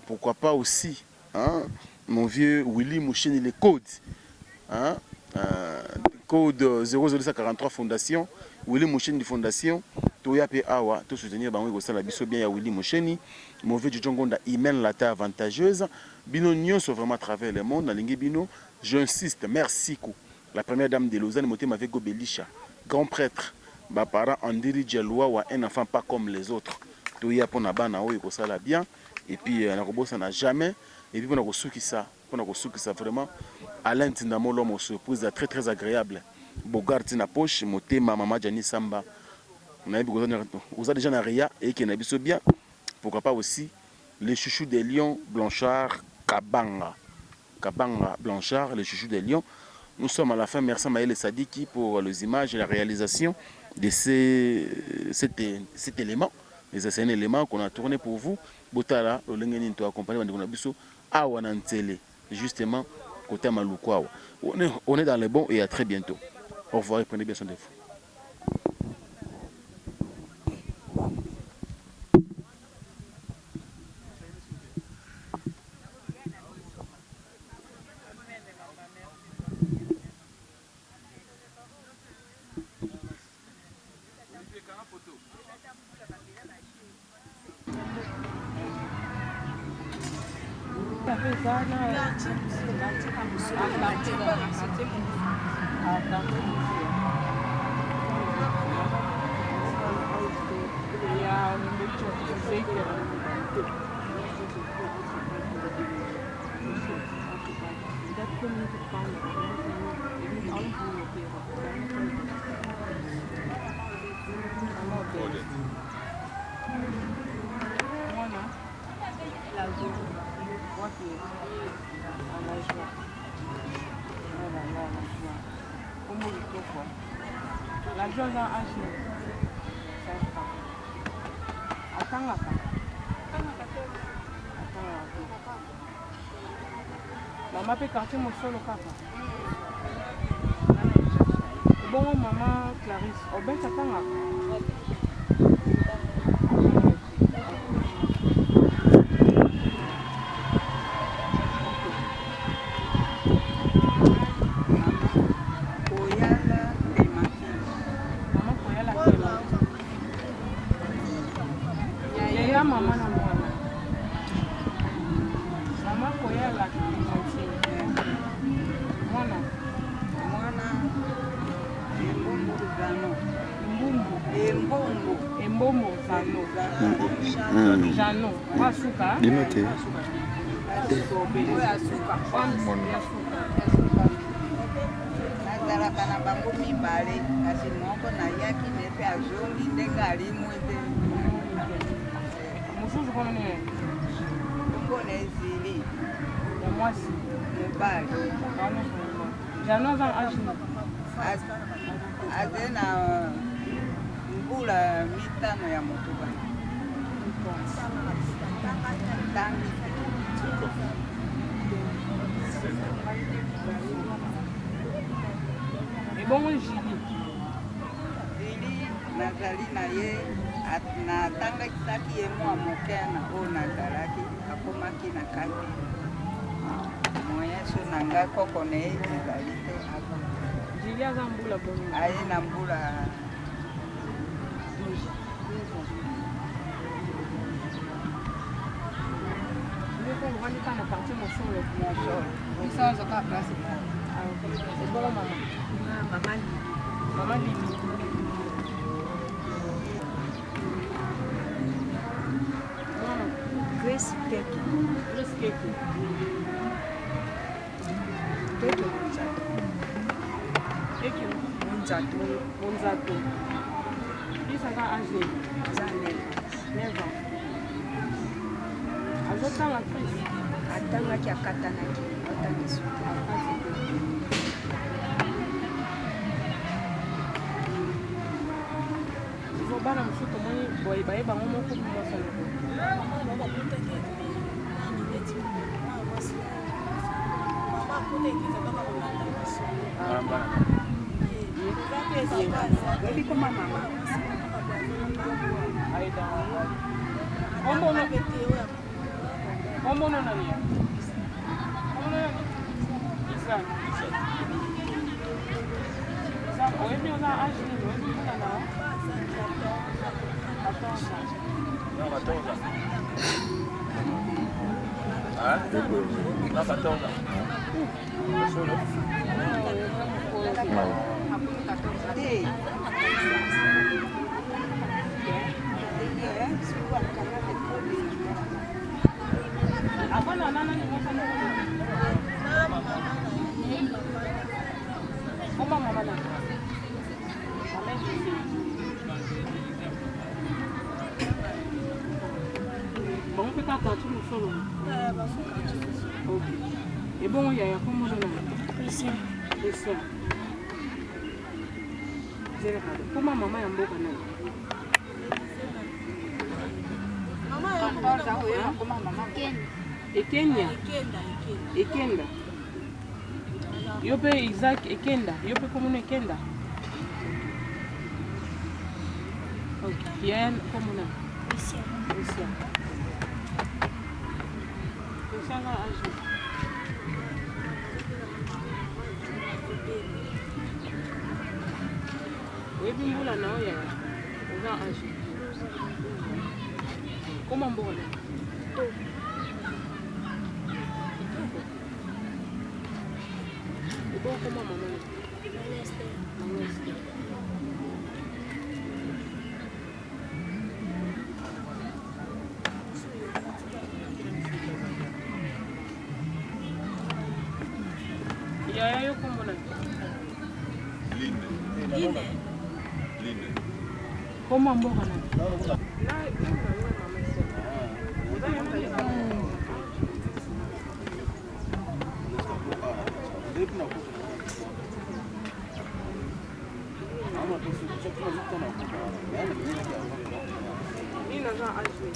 pourquoi pas aussi hein, mon vieux Willy Musheni le code hein, code 0043 fondation Willy Musheni fondation toya pe awa to soutenir bango ekosala biso bien ya Willy Musheni mon vieux Jojo Ngonda Imen la taille avantageuse bino nyonso vraiment à travers le monde nalingi bino j'insiste merci ko la première dame de Lausanne motema Vego Belisha grand prêtre ba parents Andiri Djaluawa un enfant pas comme les autres toya pona bana oyo ekosala bien et puis nakobosana jamais et puis pona kosukisa pona kosukisa vraiment Alain Ntindamo l'homme aux surprises très très agréable Bogart na poche motema mama Djani Samba nayebi oza déjà na Ria ekende na biso bien pourquoi pas aussi le chouchou des lions Blanchard Kabanga Kabanga Blanchard le chouchou des lions nous sommes à la fin merci à Maëlle Sadiki pour les images et la réalisation de ces, cet, cet élément c'est un élément qu'on a tourné pour vous botala lolenge nini to accompagner bandeko na biso awa na ntsele justement côté Maluku awa on est dans le bon et à très bientôt au revoir et prenez bien soin de vous.
Mama pe quartier mosolo kaka. Ebongo mama Clarisse, obeta tangaka? Lela mama na mwana. Mama koyala Clémentine. Mwana.
Mwana Embombo Zano.
Mbumbu.
Embombo.
Embombo Zano. Jano. Wasuka.
Bino te.
Oyo asuka. Nazalaka na bango mibale kasi moko nayaki ne mpe azongi ndenge alimwe te.
Mosusu kono nini?
Kombo na ezili.
Ya mwasi.
Mobali.
Jano aza na age nini?
Aze na mbula mitano ya motoba. Tangi te.
Ebongo Julie.
Julie nazali na ye natangisaki ye mwa moke na oyo nazalaki akomaki na kati moyen so na ngai koko na ye ezali te.
Julie aza mbula boni?
Aye na mbula
12. Ndeko ovandi kaka na quartier Mosolo.
Mosolo.
Biso nyonso kaka place moko. Ebongo mama?
Mama Lili.
Mama Lili. Mwana.
Grace Keke.
Grace Keke.
Keke Monzato.
Keke
Monzato.
Monzato. Grace aza age nini?
Aza 9
9 ans. Azotanga Chris?
Atangaki akatanaki, atangi suki.
Akati te. Bana mosusu tomoni boye baye bango moko mwasi moko.
Oyebi koma mama?
Kombono nani? Kombono nani? Isaac. Isaac, oyebi oza age nini? Oyebi mbula na yo? 14 ans.
14 ans. Hein? Na 14 ans. Solo.
Te.
Avanda na nani mwasi Koma mama na. Mama Gisele. Bango mpe kaka quartier Mosolo. Ok. Ebongo yaya kombo na nani?
Christian.
Christian. Zela kaka. Koma mama ya mboka nani? Ekenya. Ekenda. Yo mpe Isaac Ekenda. Yo mpe komona Ekenda. Ok. Yaya komona.
Christian.
Christian. Christian aza age nini? Oyebi mbula na yo yaya? Oza age? Koma mboka na Kitoko. Ebongo koma mama na Mama Esther. Yaya yo kombo na
Line.
Koma mboka na Nini aza age?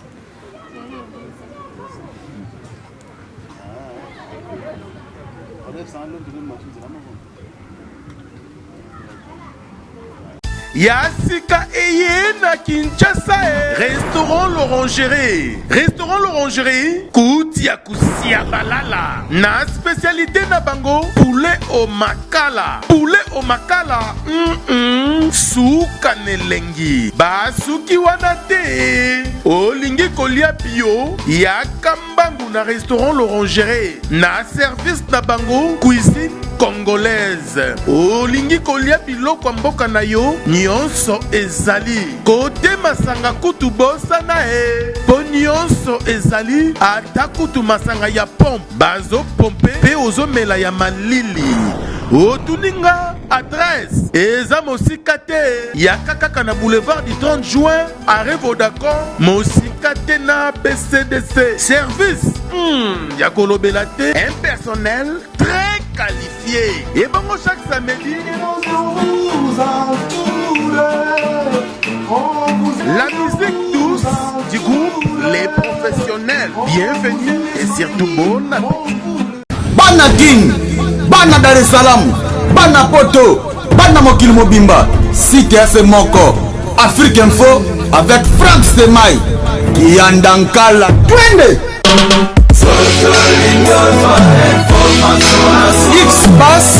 Ya sika eye na Kinshasa e. Restaurant L'Orangerie. Restaurant L'Orangerie, kuti ya kusia balala. Na spécialité na bango, poulet au makala. Poulet au makala, mm -mm, suka n'elengi. Basuki wana te. Olingi kolia bio, yaka mbangu na restaurant L'Orangerie. Na service na bango, cuisine congolaise. Olingi kolia biloko ya mboka na yo, nyonso ezali. Kote masanga kutu bosana e, po nyonso ezali, ata kutu masanga ya pompe bazo pompe pe ozomela ya malili. Otuni nga adresse eza mosika te, yaka kaka na boulevard du 30 juin arrêt Vodacom, mosika te na BCDC. Service ya kolobela te, un personnel très qualifié. Et bongo chaque samedi, la musique douce du groupe Les Professionnels. Bienvenue et surtout bon appétit.
Bana Kin, bana Dar es Salaam, bana Poto, bana mokili mobimba, site ya se moko, Afrique Info avec Frank Stemay, Kiyanda Nkala, twende! X-Pass.